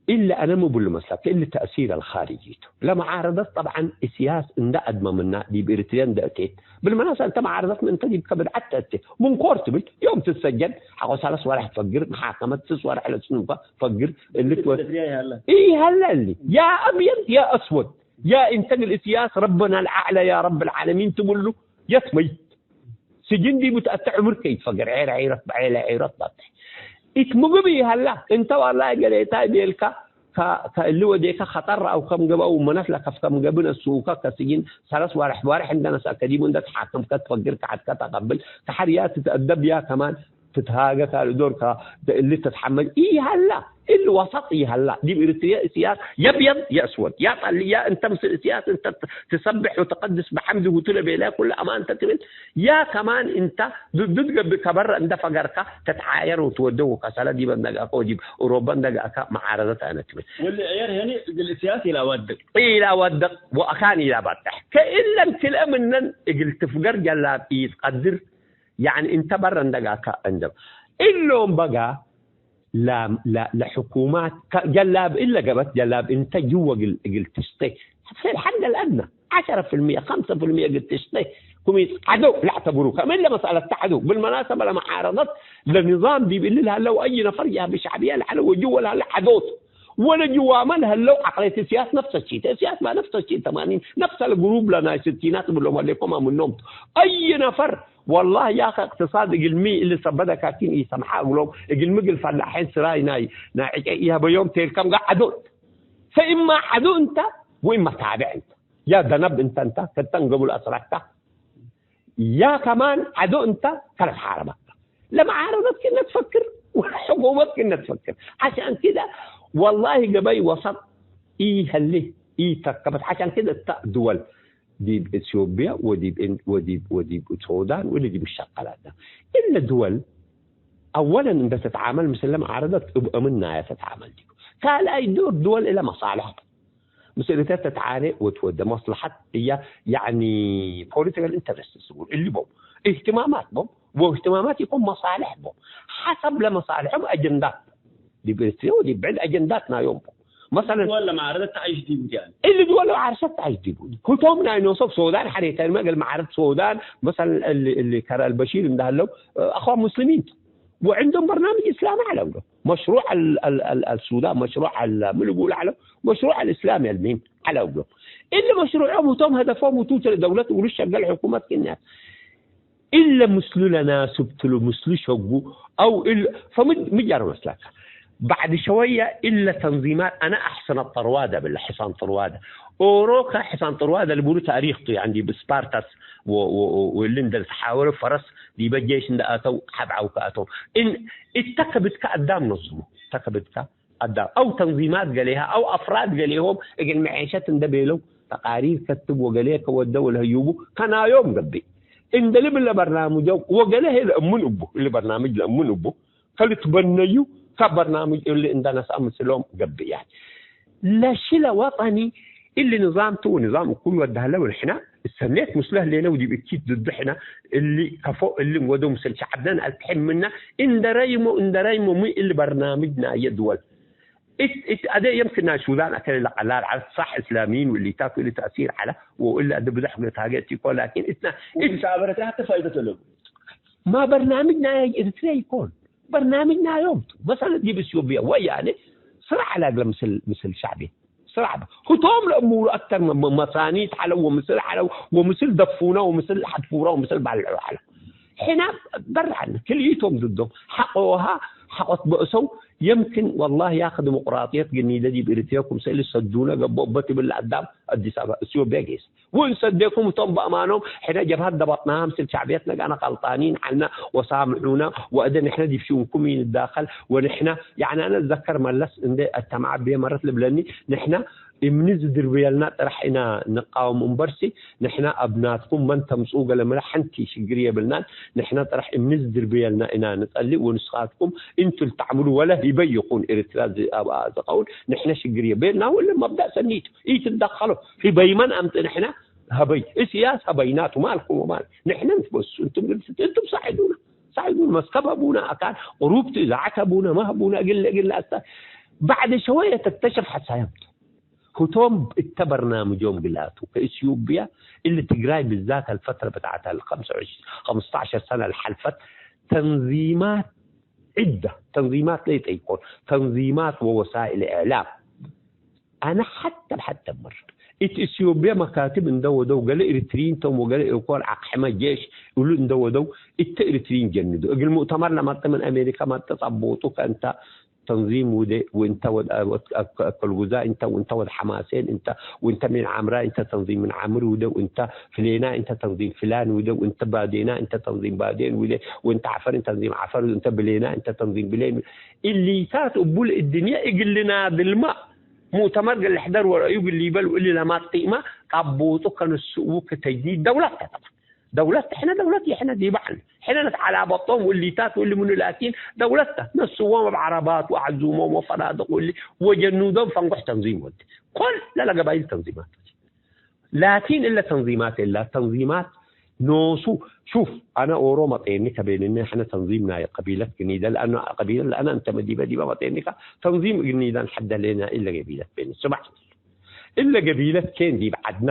እሊ አነ ሚ እብሉ መስለከ፣ እሊ ተእሲር አልኻርጂ ቱ። ለመዓረደት ጠብዓን እስያስ እንደ አድመ ምና ዲብ ኤሪትርየ እንደ እቴት። ብልመናሰ እንተ መዓረደት ምን እንተ ዲብከ ብድዓት ተእቴ። ሙንኮር ትብል፣ ዮም ትትሰጀን፣ ሐቆ ሰለስ ወርሕ ትፈግር፣ መሓከመት ስስ ወርሕ ለስኑከ ፈግር፣ እሊ ትወ-፣ ኤሪትርየ ይሀለ። ኢሀለ እሊ። ያ አብየድ ያ አስወድ። ያ እንተ እግል እስያስ ረበና ለአዕለ ያ ረብ ለዓለሚን ትብሉ፣ የትመይት። ስጅን ዲቡ ተአተ ዕምር ከይትፈገር፣ ዔረ ዒረት በዔለ ዒረት ባትሕ። እት ምግብ ይሀላ፣ እንተ ዋላሂ ገሌታይ ቤልካ፣ ከ-፣ ከእሊ ወዴከ ኸጠር አው ከም ገብአው መነት ለከፍ ከም ገብእ ነስኡከ፣ ከስጅን ሰለስ ዋርሕ፣ ዋርሕ እንደ ነስአከ ዲቡ እንደ ተሓከምከ ትፈግር፣ ከዐድከ ተቀብል፣ ከሐርያ ትትአደብ፣ ያ ከማን ትትሃገ፣ ካልእ ዶር ከ-፣ እሊ ትትሐመል ኢሀላ። እሊ ወሰጥ ይሀላ። ዲብ ኤሪትርየ እስያስ የብየድ የአስወድ፣ ያ ጠሊ፣ ያ እንተ ምስል እስያስ እንተ ትሰብሕ ወትቀድስ በሐምድ ሁቱ ለቤለ ኩሉ አማን እንተ ትብል፣ ያ ከማን እንተ ዱድ ገብእ ከበረ እንደ ፈገርካ ተትዓየር ወትወደው ወከሰለ ዲበ እንደ ገአከ ወዲብ ኡሮበ እንደ ገአከ መዓረደት አነ ትብል። ወሊ ዕየር ሄኒ እግል እስያስ ኢላወድቅ። ኢላወድቅ ወአካን ኢላባጥሕ። ከእለን ክልኤ ምነን እግል ትፍገር ጀላብ ኢትቀድር። ያኒ እንተ በረ እንደ ገአከ እንደ እሎም በጋ ለ-፣ ለ-፣ ለሕኩማት ከ-፣ ጀላብ እለ ገብአት ጀላብ እንተ ጅወ እግል፣ እግል ትሽቴ፣ ፊ الحد الأدنى ዐሸረ ፊልምየ፣ ከምሰ ፊልምየ እግል ትሽቴ፣ ክም ዐዶው ለአዕተብሩ፣ ከም እለ መስአለት ተ ዐዶው። ብልመናሰበ ለመዓረደት ለንዛም ዲብ እሊ ለሀለው አይ ነፈር ጃብህ ሸዕብየ ለዐለ ወጅወ ለሀለ ዐዶት። ወለ ጅዋመ ለሀለው ዐቅልየት እስያስ ነፍሰ ሺ ተ፣ እስያስ በ ነፍሰ ሺ ተማኒን፣ ነፍሰ ለግሩብ ለናይ ስቲናት እብሎም ሀሌኮማ ምኖም ቱ። አይ ነፈር ወላሂ ያኸ እቅትሳድ እግልሚ እሊ ሰበደ ካኪን ኢሰምሐ እግሎም፣ እግልሚ እግል ፈላሐይን ስራይ ናይ፣ ናይ ዕጨይ ኢሀበዮም ቴልከም ጋ ዐዶ። ፈኢማ ዐዶ እንተ ወኢማ ታብዕ እንተ። ያ ደነብ እንተ እንተ፣ ክተን ገቡል አስረከ። ያ ከማን ዐዶ እንተ ከለትሓረበከ። ለመዓረደት ክነ ትፈክር፣ ወለሕኩመት ክነ ትፈክር። ዐሻን ክደ ወላሂ ገበይ ወሰጥ ኢሀሌ ኢተከበት። ዐሻን ክደ እተ ድወል ዲብ ኢትዮጵያ ወዲብ እን-፣ ወዲብ፣ ወዲብ ሱዳን ወዲብ ሸቀላተ። እለ ድወል አወለን እንደ ትትዓመል ምስለ መዓረደት እብ አምን ናየ ትትዓመል ዲቡ። ካልኣይ ዶር ድወል እለ መሳልሕ ተ። ምስል እተ ትትዓኔ ወትወደ መስለሐት እያ፣ ያኒ ፖለቲካል ኢንተረስትስ እሊ ቦም። እህትማማት ቦም፣ ወእህትማማት ኢኮን መሳልሕ ቦም። ሐሰብ ለመሳልሖም አጀንዳት ዲብ ኤሪትርየ ወዲብ ብዕድ አጀንዳት ናዮም። መሰለን፣ ድወል ለመዓረደት ተዐይሽ ዲቡ ዲያል። እሊ ድወል ለመዓረደት ተዐይሽ ዲቡ። ህቶም ናይ ኖሶብ ሶዳን ሐሬተን መገል መዓረድ ሶዳን፣ መሰለን፣ እሊ፣ እሊ ከረ አልበሺር እንዳለው፣ እ፣ አኽዋን ሙስሊሚን ቱ። ወዕንዶም በርናምጅ እስላሚ ዐለ እግሎም። መሽሩዕ አል-፣ አል-፣ አል-፣ አልሱዳን፣ መሽሩዕ አል-፣ ምን ልቡል ዐለው? መሽሩዕ አልእስላሚ አልሚን ዐለ እግሎም። እሊ መሽሩዖም ህቶም ሀደፎም ውቱ ተ-፣ ደውለት እግሉ ሸገል ሕኩመት ክእነ እለ ምስሉ ለናስብ ትሉ፣ ምስሉ ሸጉ፣ አው እል-፣ ፈምድ ምጃር መስላከ። ባዕድ ሸወየ እለ ተንዚማት አነ አሕሰነ ጠርዋደ ብለ፣ ሕሳን ጥርዋደ። ኦሮከ ሕሳን ጥርዋደ ልቡሉ ታሪክ ቱ፣ ያኒ ብስፓርታስ ወ-፣ ወ-፣ ወ-፣ ወእሊ እንደ ልትሓወረ ፈረስ ዲበ ጄሽ እንደ አተው ሐብዓው ከአቶም። እን-፣ እተ ከብድከ አዳም ነዝሙ፣ እተ ከብድከ አዳም አው ተንዚማት ገሌሃ አው አፍራድ ገሌሆም እግል መዔሸት እንደ ቤለው ተቃሪር ከትብ ወገሌ ከወደ ወለህዩቡ ከናዮም ገብእ። እንደ ልብል ለበርናምጆም ወገሌ ህይ ለእሙን እቡ፣ እሊ በርናምጅ ለእሙን እቡ፣ ከልትበነዩ ከበርናምጅ እሊ እንደ ነስአ ምስሎም ገብእ። ያኒ ለሽለ ወጠኒ እሊ ንዛም ቱ ወንዛም እኩል ወዳህለ ወንሕና እሰኔት ምስሉ ህሌነ ወዲብ እኪት ድዱ ሕና እሊ ከፎ እሊ እንወደው ምስል ሸዐብነ ነአልትሕም ምነ እንደ ረይሞ፣ እንደ ረይሞ ሚ እሊ በርናምጅ ናየ ድወል እት፣ እት አደ የምክን ናይ ሱዳን አከለ ለቀላል ዐለ ሳሕ እስላሚይን ወእሊታት ወእሊ ተእሲር ዐለ ወእሊ አደ ብዞሕ እግል ታጌ እት ኢኮን ላኪን እትና እት ወእሊ ሻዕብ ኤረትርያ ሐተ ፋይደት አለቡ። ማ በርናምጅ ናይ ኤረትርያ ኢኮን በርናምጅ ናዮም ቱ። መሰለን ዲብ ኢትዮጵያ ወያኔ ስራዕ ዐለ እግለ ምስል፣ ምስል ሸዕብየት ስራዕ በ። ህቶም ለእሙሩ አክተር መ-፣ መ-፣ መሳኒት ዐለው ወምስል ዐለው ወምስል ደፉነ ወምስል ሐድፉረ ወምስል ባልዑ ዐለው። ሕና በርዐነ ክልኢቶም ድዶም ሐቆሃ ሐቆት በእሰው። የምክን ወላሂ ያኸ ዲሞቅራጥየት ግኒደ ዲብ ኤሪትርየ ክምሰል ሰዱነ ገብኦ እበ ትብል ለአዳም አዲስ አበባ እትዮጵያ ጌሰ። ወእንሰዴኩም እቶም በአማኖም ሕነ ጀብሀት ደበጥናሃ ምስል ሸዕብየት ነግአነ ቀልጣኒን ዐልነ ወሳምሑነ ወእደ ንሕነ ዲብ ሽኡንኩም ኢንዳከል ወንሕነ፣ ያኒ አነ እዘከር መለስ እንዴ አተመዐ ቤ መረት ልብለኒ፣ ንሕነ እምኒ ዝድርብየልና ጥራሕ ኢና ንቃወም እምበርሲ፣ ንሕነ አብናትኩም መን ተምጽኡ ገለ ምለ ሐንቲ ሽግር የብልናን። ንሕነ ጥራሕ እምኒ ዝድርብየልና ኢና ንጸልእ ወንስኻትኩም እንቱ ልተዕምሉ ወለ ህበይ ይኹን ኤርትራ ዝ-፣ አብ-፣ ዝቀውን ንሕነ ሽግር የቤልናሁ። እለ መብዳእ ሰኒ ቱ ኢትትደኸሎ። ህበይ መን አምጽእ ንሕነ ህበይ እስያስ ህበይናቱ ማልኩም ወማል ንሕነ ንትበሱ እንቱም ግልስት እንቱም ሳዕዱና። ሳይዱን መስከብ አቡነ አካን፣ ቅሩብቱ እዛዐት አቡነ መህቡነ እግል እግል አስታ-፣ ባዕድ ሸወየ ተክተሸፍ ሐሳያም። ህቶም እተ በርናምጆም ግላቱ ከእስዩብያ እሊ ትግራይ ብዛት አልፈትረ ብትዓት አልኸምሰ ወዕሽር፣ ኸምስተ ዐሸር ሰነ ለሐልፈት ተንዚማት ዒደ፣ ተንዚማት ለይጠይቆን፣ ተንዚማት ወወሳኢል እዕላም። አነ ሐተ ብሐተ መር እት እትዮጵያ መካትብ እንደ ወደው፣ ገሌ ኤሪትሪን ቶም ወገሌ እኮን አቅሕመ ጄሽ እሉ እንደ ወደው፣ እተ ኤሪትሪን ጀንዱ። እግል ሙእተመር ለመጠ ምን አሜሪካ መጠ ጸቦጡ ከእንተ ተንዚም ውዴ፣ ወእንተ ወድ አከልጉዛ፣ እንተ ወእንተ ወድ ሐማሴን፣ እንተ ወእንተ ምን ዓምራ፣ እንተ ተንዚም ምን ዓምር ውዴ፣ ወእንተ ፍሌና፣ እንተ ተንዚም ፍላን ውዴ፣ ወእንተ ባዴና፣ እንተ ተንዚም ባዴን ውዴ፣ ወእንተ ዐፈር፣ እንተ ተንዚም ዐፈር፣ እንተ ብሌና፣ እንተ ተንዚም ብሌን። እሊታት እቡ ለእድንየ እግል ልናድልማ፣ ሙእተመር እግል ልሕደር ወረአዩ እግል ሊበል ወእሊ ለማጥኢማ፣ ቃቦጡ ከንስኡ ክተጅዲድ ደውለት ተጠማ። ደውለት፣ ሕነ ደውለት የሕነ ዲብ ዐን። ሕነ ንትዓላበጦም ወእሊታት ወእሊ ምኑ፣ ላኪን ደውለት ተ። ነስዎም እብ ዐረባት ወአዕዙሞም ወፈናድቅ ወእሊ ወጀኑዶም ፈንጎሕ ተንዚም ወድ። ኩል ለለገባይል ተንዚማት። ላኪን እለ ተንዚማት እላ ተንዚማት ኖሱ፣ ሹፍ፣ አነ ኦሮ መጤኒ ከቤንኒ፣ ሕነ ተንዚም ናይ ቀቢለት ግኒደ፣ ለአኑ ቀቢለት ለአነ እንተ መዲበ ዲበ መጤኒካ፣ ተንዚም ግኒዳን ሐደ ሌና እለ ገቢለት ቤኒ። ስማዕ፣ እለ ገቢለት ኬን ዲብ ዐድነ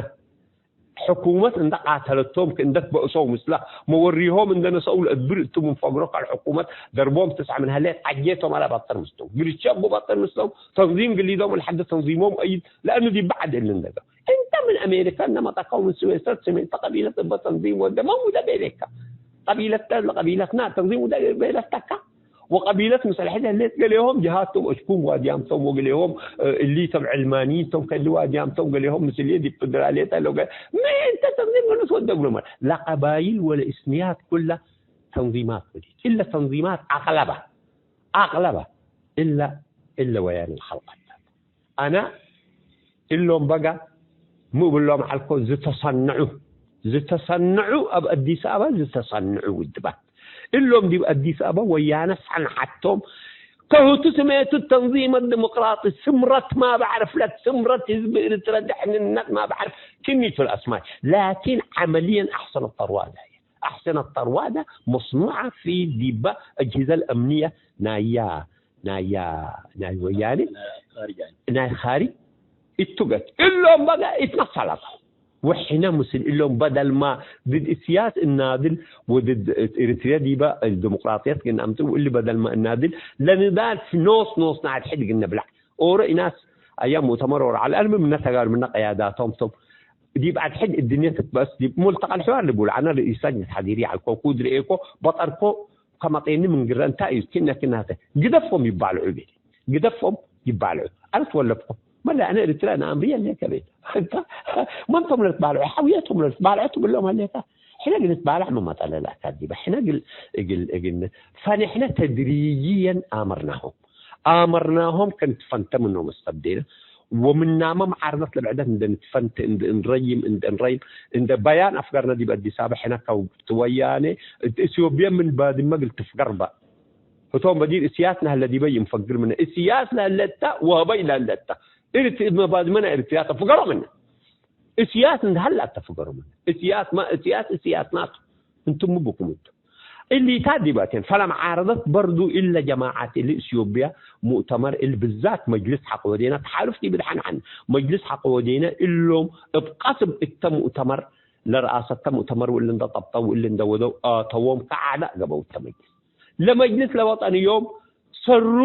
ሕኩመት እንደ ቃተለቶም፣ እንደ ትበእሰው ምስላ መወሪሆም እንደ ነሰኡ ለእድብር እቱ ምን ፈግሮ ካልሕኩመት ደርቦም ትስዐ ምን ሀሌት ዐጄቶም አላ ባጠር ምስተው፣ ግርቼ እቡ ባጠር ምስተው፣ ተንዚም ግሊዶም ለሐደ ተንዚሞም አይድ፣ ለአኑ ዲብ ዐድ እሊ እንደገ። እንተ ምን አሜሪካ እነ መጠካው ምን ስዌሰር ስሜንተ ቀቢለት እበ ተንዚም ወደ መን ውደ ቤሌካ? ቀቢለትከ ለቀቢለትና ተንዚም ውደ ቤለተካ? ወቀቢለት ምስል ሕድ ህሌት ገሌሆም ጀሃቶም አሽኩም ዋድያምቶም ወገሌሆም፣ እ፣ እሊቶም ዕልማንይን ቶም ከሊ ዋድያምቶም ገሌሆም ምስልዬ ዲብ ፍደራልየት አለው ገ-፣ ምን እንተ ተንዚም ገኖስ ወደ እግሎም ለቀባይል ወለእስንያት ኩላ ተንዚማት ወዲት። እለ ተንዚማት አቅለበ፣ አቅለበ እለ፣ እለ ወያኔ ለከልቀት። አነ እሎም በጋ ሚ እብሎም ዐልኮ ዝተሰንዑ፣ ዝተሰንዑ እብ አዲስ አበባ ዝተሰንዑ ውድባት። እሎም ዲብ አዲስ አበባ ወያነ ሰንዐቶም ከህቱ ስሜቱ ተንዚመት ዲሞቅራጢ ስምረት ማ በዕርፍ ለክ ስምረት ህዝብ ኤርትራ ደሕንነት ማ በዕርፍ ክኒቱ ለአስማይ ላኪን ዐመልየን አሕሰነ ጠርዋዳ አሕሰነ ጠርዋዳ መስኑዐ ፊ ዲበ አጅህዘ ለአምንየ ናያ፣ ናያ፣ ናይ ወያኔ፣ ናይ ካርጅ እቱ ገት እሎም በጋ ኢትመሰለቶም። ወሕነ ምስል እሎም በደልማ ድድ እስያስ እናድል ወድድ ኤሪትርያ ዲበ ዲሞቅራጥየት ግን አምጥል ወእሊ በደልማ እናድል ለንዳል ኖስ ኖስና አድሕድ ግን ነብለዕ። ኦሮ ኢናስ አያም ሙእተመር ኦሮ ዐለ አልሚ ምነ ተጋሩ ምነ ቀያዳቶም ቶም ዲብ አድሕድ እድንየ ትትበእስ ዲብ ሙልተቀል ሕዋር ልቡል አነ ርእስ ለጅነት ሐዲሪ ዐልኮ ኩድ ርኤኮ በጠርኮ ከመጤኒ ምን ግረ እንታይ እዩ? ክነ ክናተ ግደፎም ይባልዑ ቤት ግደፎም ይባልዑ። አነ ትወለድኮ መለ አነ ኤርትራ ነአምርየ ሌከ ቤት መምቶም ለትባልዑ ሐውየቶም ለትባልዑ ትብሎም ሀሌካ። ሕነ ግን ትባልዕ መመጠለል አካን ዲበ ሕነ ግል እግል እግል ፈንሕነ ተድሪጅየን አመርናሆም አመርናሆም ከንትፈንተ ምኖም አስተብዴነ ወምናመ መዓርደት ለብዕደት እንደ ንትፈንተ እንደ እንረይም እንደ እንረይም እንደ በያን አፍገርነ ዲብ አዲስ አበባ ሕነ ከውብት ወያኔ እት ኢትዮጵያ ምን ባድመ እግል ትፍገር በ። ህቶም በዲር እስያስ ነህለ ዲበ ይንፈግር ምነ እስያስ ለህለታ ወህበይ ለህለታ እርት እድመ ባድመ ናይ ኤርትርያ ተፍገሮ ምነ እስያስ እንደ ሀላ ተፍገሮ ምነ እስያስ ማ እስያስ እስያስ ናቱ እንቱም ብኩም እንቱ እሊታት ዲባቴን ፈለመዓረደት በርዱ እለ ጀማዓት እሊ እትዮጵያ ሙእተመር እል ብዛት መጅልስ ሐቆ ወዴነ ተሓሉፍ ዲብ ደሐን ዐን መጅልስ ሐቆ ወዴነ እሎም እብ ቀስብ እተ ሙእተመር ለረአሰተ ሙእተመር ወእሊ እንደ ጠብጠው ወእሊ እንደ ወደው አተዎም ከዓዳ ገበው እተ መጅልስ ለመጅልስ ለወጠንዮም ሰሩ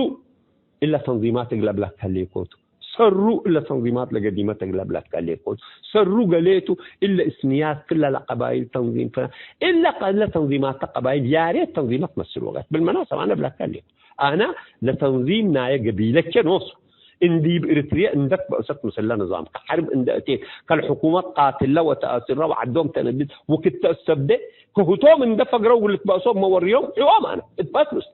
እለ ተንዚማት እግለ ብለክ ሀሌኮቱ። ሰሩ እለ ተንዚማት ለገዲመት እግለ ብለክ ሀሌኮቱ። ሰሩ ገሌቱ እለ እስንያት ክለ ለቀባይል ተንዚም ፍና እለ ቀ-፣ እለ ተንዚማት ቀባይል ያሬት ተንዚመት መስል ወቀት። ብልመናሰብ አነ ብለክ ሀሌኮ። አነ ለተንዚም ናየ ገቢለቼ ኖሱ። እንዲብ ኤርትርየ እንደ ትበእሰት ምስለ ንዛም ከሐርብ እንደ እቴት ከልሕኩመት ቃትለ ወተአስረ ወዐዶም ተነድድ ወክትአሰብደ ከህቶም እንደ ፈግረው ልትበእሶም መወርዮም ዕዋም አነ እትበእስ ምስ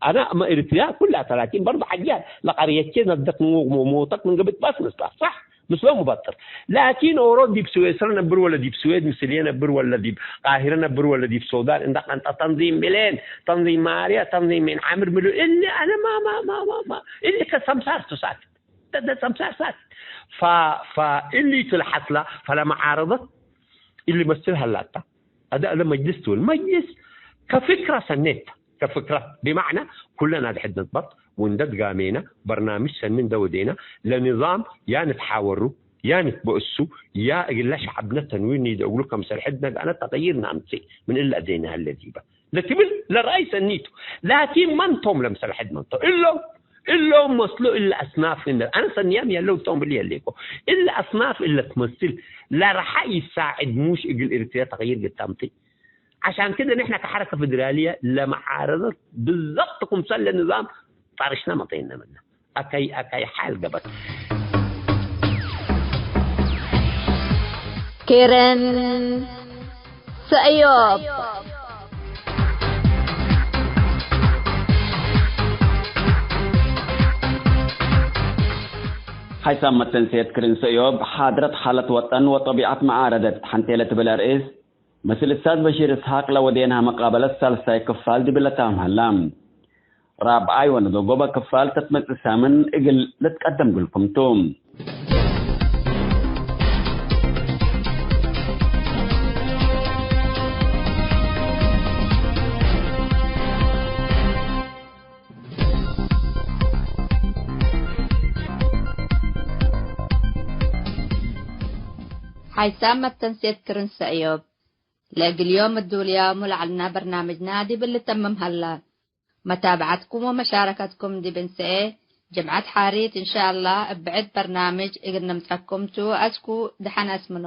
አነ እመ ኤርትርያ ኩላ ተላኪን በርድ ዐጅያት ለቀርየቼ ነደት ሞተት ምን ገብእ እትበእስ ምስላ ሳሕ ምስሎ ሙበጥር ላኪን ኦሮ ዲብ ስዌስረ ነብር ወለ ዲብ ስዌድ ምስልየ ነብር ወለ ዲብ ቃሂረ ነብር ወለ ዲብ ሶዳን እንደ ቀንጠ ተንዚም ብሌን ተንዚም ማርያ ተንዚም ሜን ዓምር ምሉ እሊ አነ ማ ማ ማ ማ ማ እሊ ከሰምሳርቱ ሳት ተደ ሰምሳር ሳት ፋ ፋ እሊ ቱ ለሐስላ ፈለመዓረደት እሊ መስል ሀላታ አደ አደ መጅልስ ትብል መጅልስ ከፍክረ ሰኔት፣ ከፍክረ ብማዕና ኩለን አድሕድ ንግበር ወእንደ ድጋሜነ በርናምጅ ሰኒ እንደ ወዴነ ለንዛም ያ ንትሓወሩ፣ ያ ንትበእሱ፣ ያ እግለ ሸዐብነ ተንዊር ኒደ እግሉ ከምሰል ሕድ ነግአነ ተቅይር ነአምጽእ ምን እለ አዜነ ሀለ ዲበ ለትብል ለረአይ ሰኒ ቱ። ላኪን መን ቶም ለምሰል ሕድ መን ቶም? እሎም፣ እሎም መስሎ እለ አስናፍ እለ አነ ሰንያም ያለው ቶም እሊ የሌኮ። እለ አስናፍ እለ ትመስል ለረሓ ይሳዕድ ሙሽ እግል ኤርትርያ ተቅይር ግድ ተምጽእ። عشان كده نحن كحركة فيدرالية لمعارضة بالضبط ክምሰል ለንዛም ጣርሽና መጠይነ ምነ። አካይ፣ አካይ ሓል ገበት። ክርን ሰእዮብ። ሓይሳም መተንሴት ክርን ሰእዮብ፣ ሓድረት ሓለት ወጠን ወጠቢዐት መዓረደት ሐንቴ ለትብል አርእስ፣ ምስል እስታዝ በሺር እስሓቅ ለወዴንሃ መቃበለት ሳልሳይ ክፋል ዲብ ለታምሀላ። ራብዓይ ወነዶጎበ ክፋል ተትመጽእ ሳምን እግል ልትቀደም ግልኩም ቱ። ሓይሳም መተንሴት ክርን ሰእዮብ። ለእግል ዮም እዱልያሙ ለዐልና በርናምጅና ዲብ ልተምም ሀላ። መታብዐትኩም ወመሻረከትኩም ዲብ እንሰኤ ጅምዐት ሓሪት እንሻአላህ እብ ብዕድ በርናምጅ እግል ንምጸኩም ቱ። አስኩ ደሐን አስምኖ።